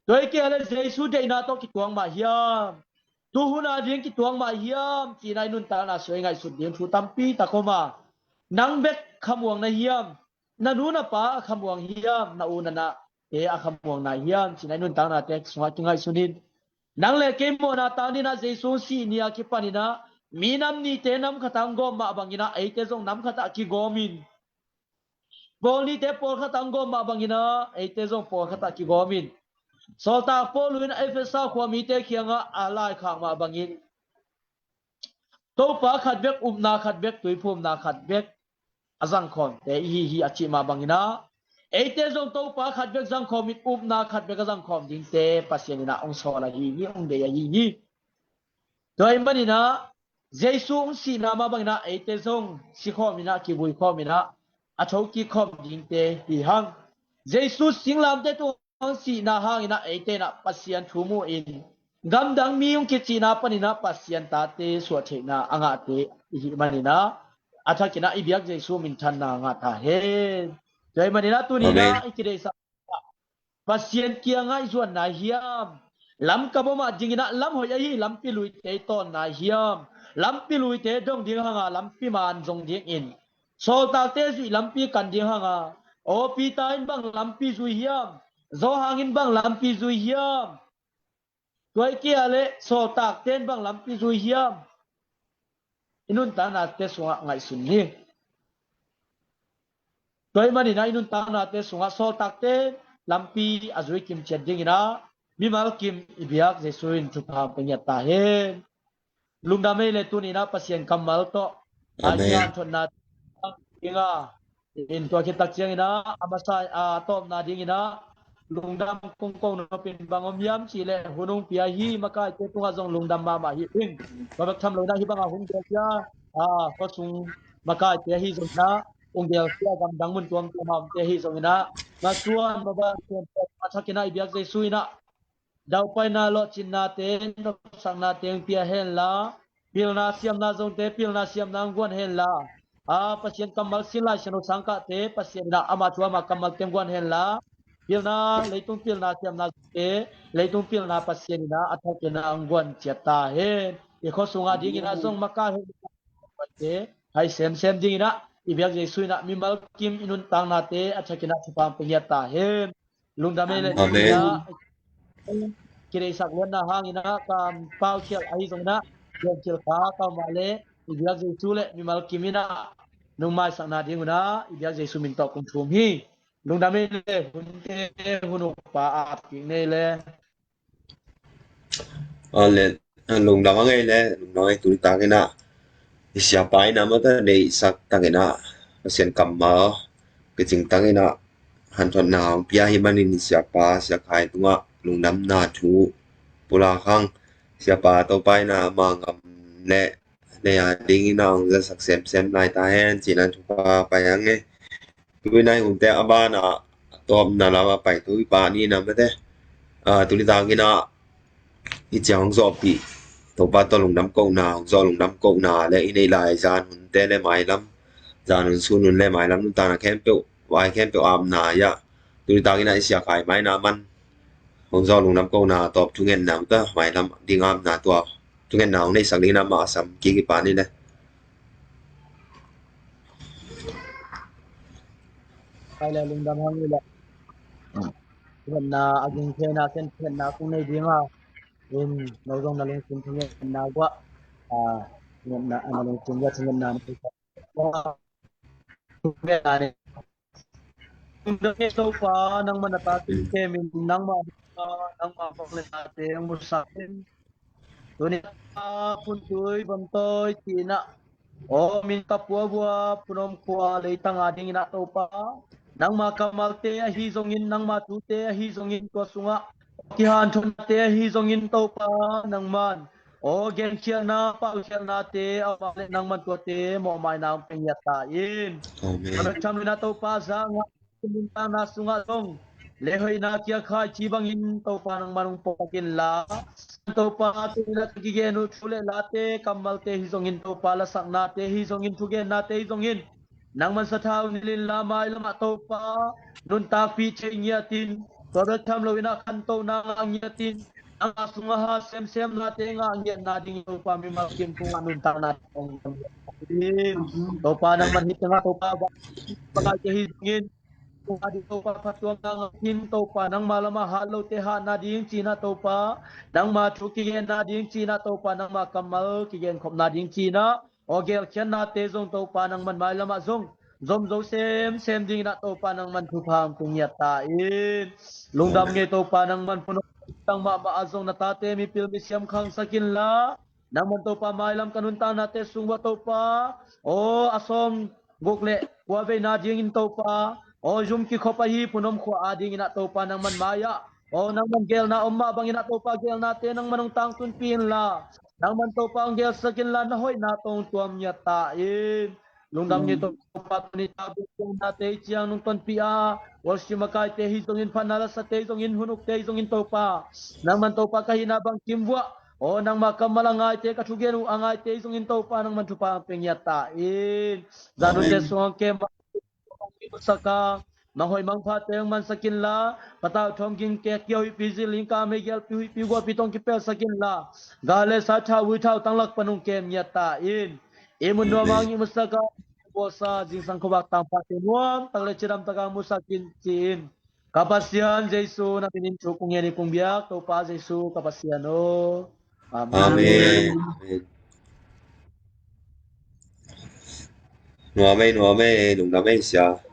Tua hi kei leh Jesu deihna tawh kituak mah hiam? Tuhun a ding kituak mah hiam? Ci-in ah i nuntakna sungah i ngaihsut ding thu tampi tak om a. Nang bek khamuang na hiam? Na nu na pa a khamuang hiam? Na u na nate a khamuang na hiam? Ci-in ah i nuntaknate sungah kingaihsun in. Nang le kei mawhna tang dingin ah Jesu sih ni a kipanin ah minam nihte nam khat ah hong gawm mah bangin ah eite zong nam khat ah kigawm in, pawl nihte pawl khat ah hong gawm mah bangin ah eite zong pawl khat ah kigawm in, sawltak Paul in Efesa khua mite kiangah a laikhak mah bangin, Topa khat bek, upna khat bek, tuiphumna khat bek a zangkhawmte i hi hi a cih mah bangin ah, eite zong Topa khat bek zangkhawm in, upna khat bek a zangkhawm dingte Pasian in ah hong sawl ahi hi, hong deih ahi hi. Tua ahih manin ah Jesu hong sihna mah bangin ah eite zong sikhawm in ah, kivui khawm in ah, a thokik khawm dingte hi hang. Jesu singlamteh tung hong sihna hangin ah eite in ah Pasian thu mu in, gamdang mi hong kicihna panin ah Pasian tate suah theihna a ngahte i hih manin ah, a thakin ah i biak Jesu minthanna ngah ta hen. Tua ahih manin ah tuni in ah i kideihsak Pasian kiangah i zuan nai hiam? Lam kap om ah dingin ah lam hoih ahi lampi luite i tawn nai hiam? Lampi luite dong ding hang a, lampi man zong dingin, sawltakte zuih lampi kan ding hang a, aw Peter in bang lampi zui hiam? Johan in bang lampi zui hiam? Tua i kia le sawltakte in bang lampi zui hiam? I nuntaknate sungah ngaihsun ni. Tua i manin ah i nuntaknate sungah sawltakte lampi a zui kim ciat dingin ah mimal kim i biak Jesu in thupha hong pia ngiat ta hen. Lungdam ei le, tuni in ah Pasian kammal tawh a Amen. Hian thotna ding a, in tua khit tak ciangin ah a masa a tawpna dingin ah lungdam kong ko nop in bang om hiam cih leh hun hong pia hi makaite tungah zong lungdam mahmah hi ing. Tua bek tham lo in ah hih bangah hun gelsia a khuasung makaite ahi zongin ah, hong gelsia gamdang mun tuamtuam a omte ahi zongin ah, masuan mabang a thakin ah i biak Jesu in ah daupaina lawhcinnate, nopsaknate hong pia hen la, pilna siamna zongte pilna siamna hong guan hen la, a Pasian kammal sin Lai Siangtho sangkahte Pasian in ah ama thu ama kammalte hong guan hen la, pilna, leitung pilna siamna zongte leitung pilna Pasian in ah a thakin ah hong guan ciat ta hen. I khua sungah dingin ah zong makai hong te hai semsem dingin ah i biak Jesu in ah mimal kim i nuntaknate a thakin ah thupha hong pia ngiat ta hen. Lungdam ei le. Amen. Tuni in ah kideihsak luatna hangin ah ka pau khial ahi zongin ah, gen khial kha ka om a le, i biak Jesu le mimal kim in ah nong maisakna ding un ah i biak Jesu min tawh kong thum hi. Lungdam ei le, hunte hun ukpa ap kik nei le. A le, lungdam a ngei le, lungdam a ngei. Tuni takin ah i siapa in ah mata deihsak takin ah Pasian kammal kicing takin ah hanthotna hong pia hi manin i siapa Sia Khai tungah lungdamna thu pulak hang. Siapa Topa in ah ama ngam le nei a dingin ah hong zasak semsem lai ta hen ci-in ah thupha pia hang e. Tuni in ah i hunte a banah a tawpna lam a pai Topa ni in ah mate, a, tuni takin ah i ciang hong zawhpih Topa tawh lungdam kohna, hong zawh lungdam kohna le i neih lai zan hunte le mailam, zan hun sun hun le mailam nuntakna khempeuh, vai khempeuh apna hi a, tuni takin ah i Sia Khai mai in ah man hong zawh lungdam kohna tawp thungetna uh ta, mailam ding apna tua thungetna hong neihsak dingin ah mah a sam kik i pa ni le. Pai le, lungdam hang i le. Thungetna a ging thei na, ken thungetna kong nei ding a, in no zong na lungsim thungetna guah, a, thungetna, a, na lungsim guah thungetna na. Topa, nangmah na tate kemin, nangmah, nangmah bang le nate hong musak in. Tuni a puntui bamtawi ci-in ah, aw min ka puabua punom khua leitang a dingin ah Topa, nangmah kammalte ahi zongin, nangmah thute ahi zongin, tua sungah kihanthawnte ahi zongin Topa, nangman aw genkhialhna, paukhialhnate a om a le nangman tuate mawhmaina hong pia ngiat ta in. Amen. Tua bek tham lo in ah Topa, zangah nuntakna sungah zong le hoihna kiakhai ci bangin Topa nangman hong pawk inla, Topa tuni in ah ka kigen uh thu le late, kammalte hi zongin Topa, lasaknate hi zongin, thugennate hi zongin, nangman sathau nilh inla, mailamah Topa nuntakpih thei ngiatin, tua bek tham lo in ah khantohna ngah ngiatin, nangma sungah ha semsem nate ngah ngiatna ding Topa mimal kim tungah nuntakna ding. Topa nangman hih tengah Topa bang, bang te hi zongin, Topa ding Topa phattuamna ngah in Topa, nangma lamah hat lote hatna ding ci-in ah Topa, nangma thu kigenna ding ci-in ah Topa, nangma kammal kigenkhopna ding ci-in ah aw gelkhiatnate zong Topa nangman mailamah zong zom zo semsem dingin ah Topa nangman thupha hong pia ngiat ta in. Lungdam ngei Topa, nangman phunom tang mahmah a zong na tate mipil misiam khangsak inla, nangman Topa mailam ka nuntaknate sung uah Topa, aw a sawm guk le kua veina dingin Topa, aw zum kikhop ahi phunom khua a dingin ah Topa nangman mai-ah, aw nangman gelna om mah bangin ah Topa gelnate nangman hong tangtunpih inla, nangman Topa hong gelsak inla, na hoihna tawh hong tuam ngiat ta in. Lungdam ngei Topa, tuni ta buk ciang nate i ciang nungtonpih a, worship makaite hi zongin, phatna lasate hi zongin, hun ukte hi zongin Topa, nangman Topa ka hihna bang kim uah, aw nangma kammal a ngaite, ka thugen uh a ngaite hi zongin Topa nangman thupha hong pia ngiat ta in. Zan hunte sungah kem a, mang hoih mang phate hong mansak inla, patau thawng ging kek kia huihpi, zil ling ka mei gelpi huihpi guahpi tawh hong kipelsak inla, gal le sa, thau vui thau tang lak pan hong kem ngiat ta in. I mun nuam hang i musak a, bawlsa zingsang khuavak tangphate nuam tak le cidam tak hang musak in ci-in, Ka Pasian Jesu na minin thu kong ngen hi kong biak, Topa Jesu ka Pasian aw. Amen. Amen. Nuam ei, nuam ei, lungdam ei sia.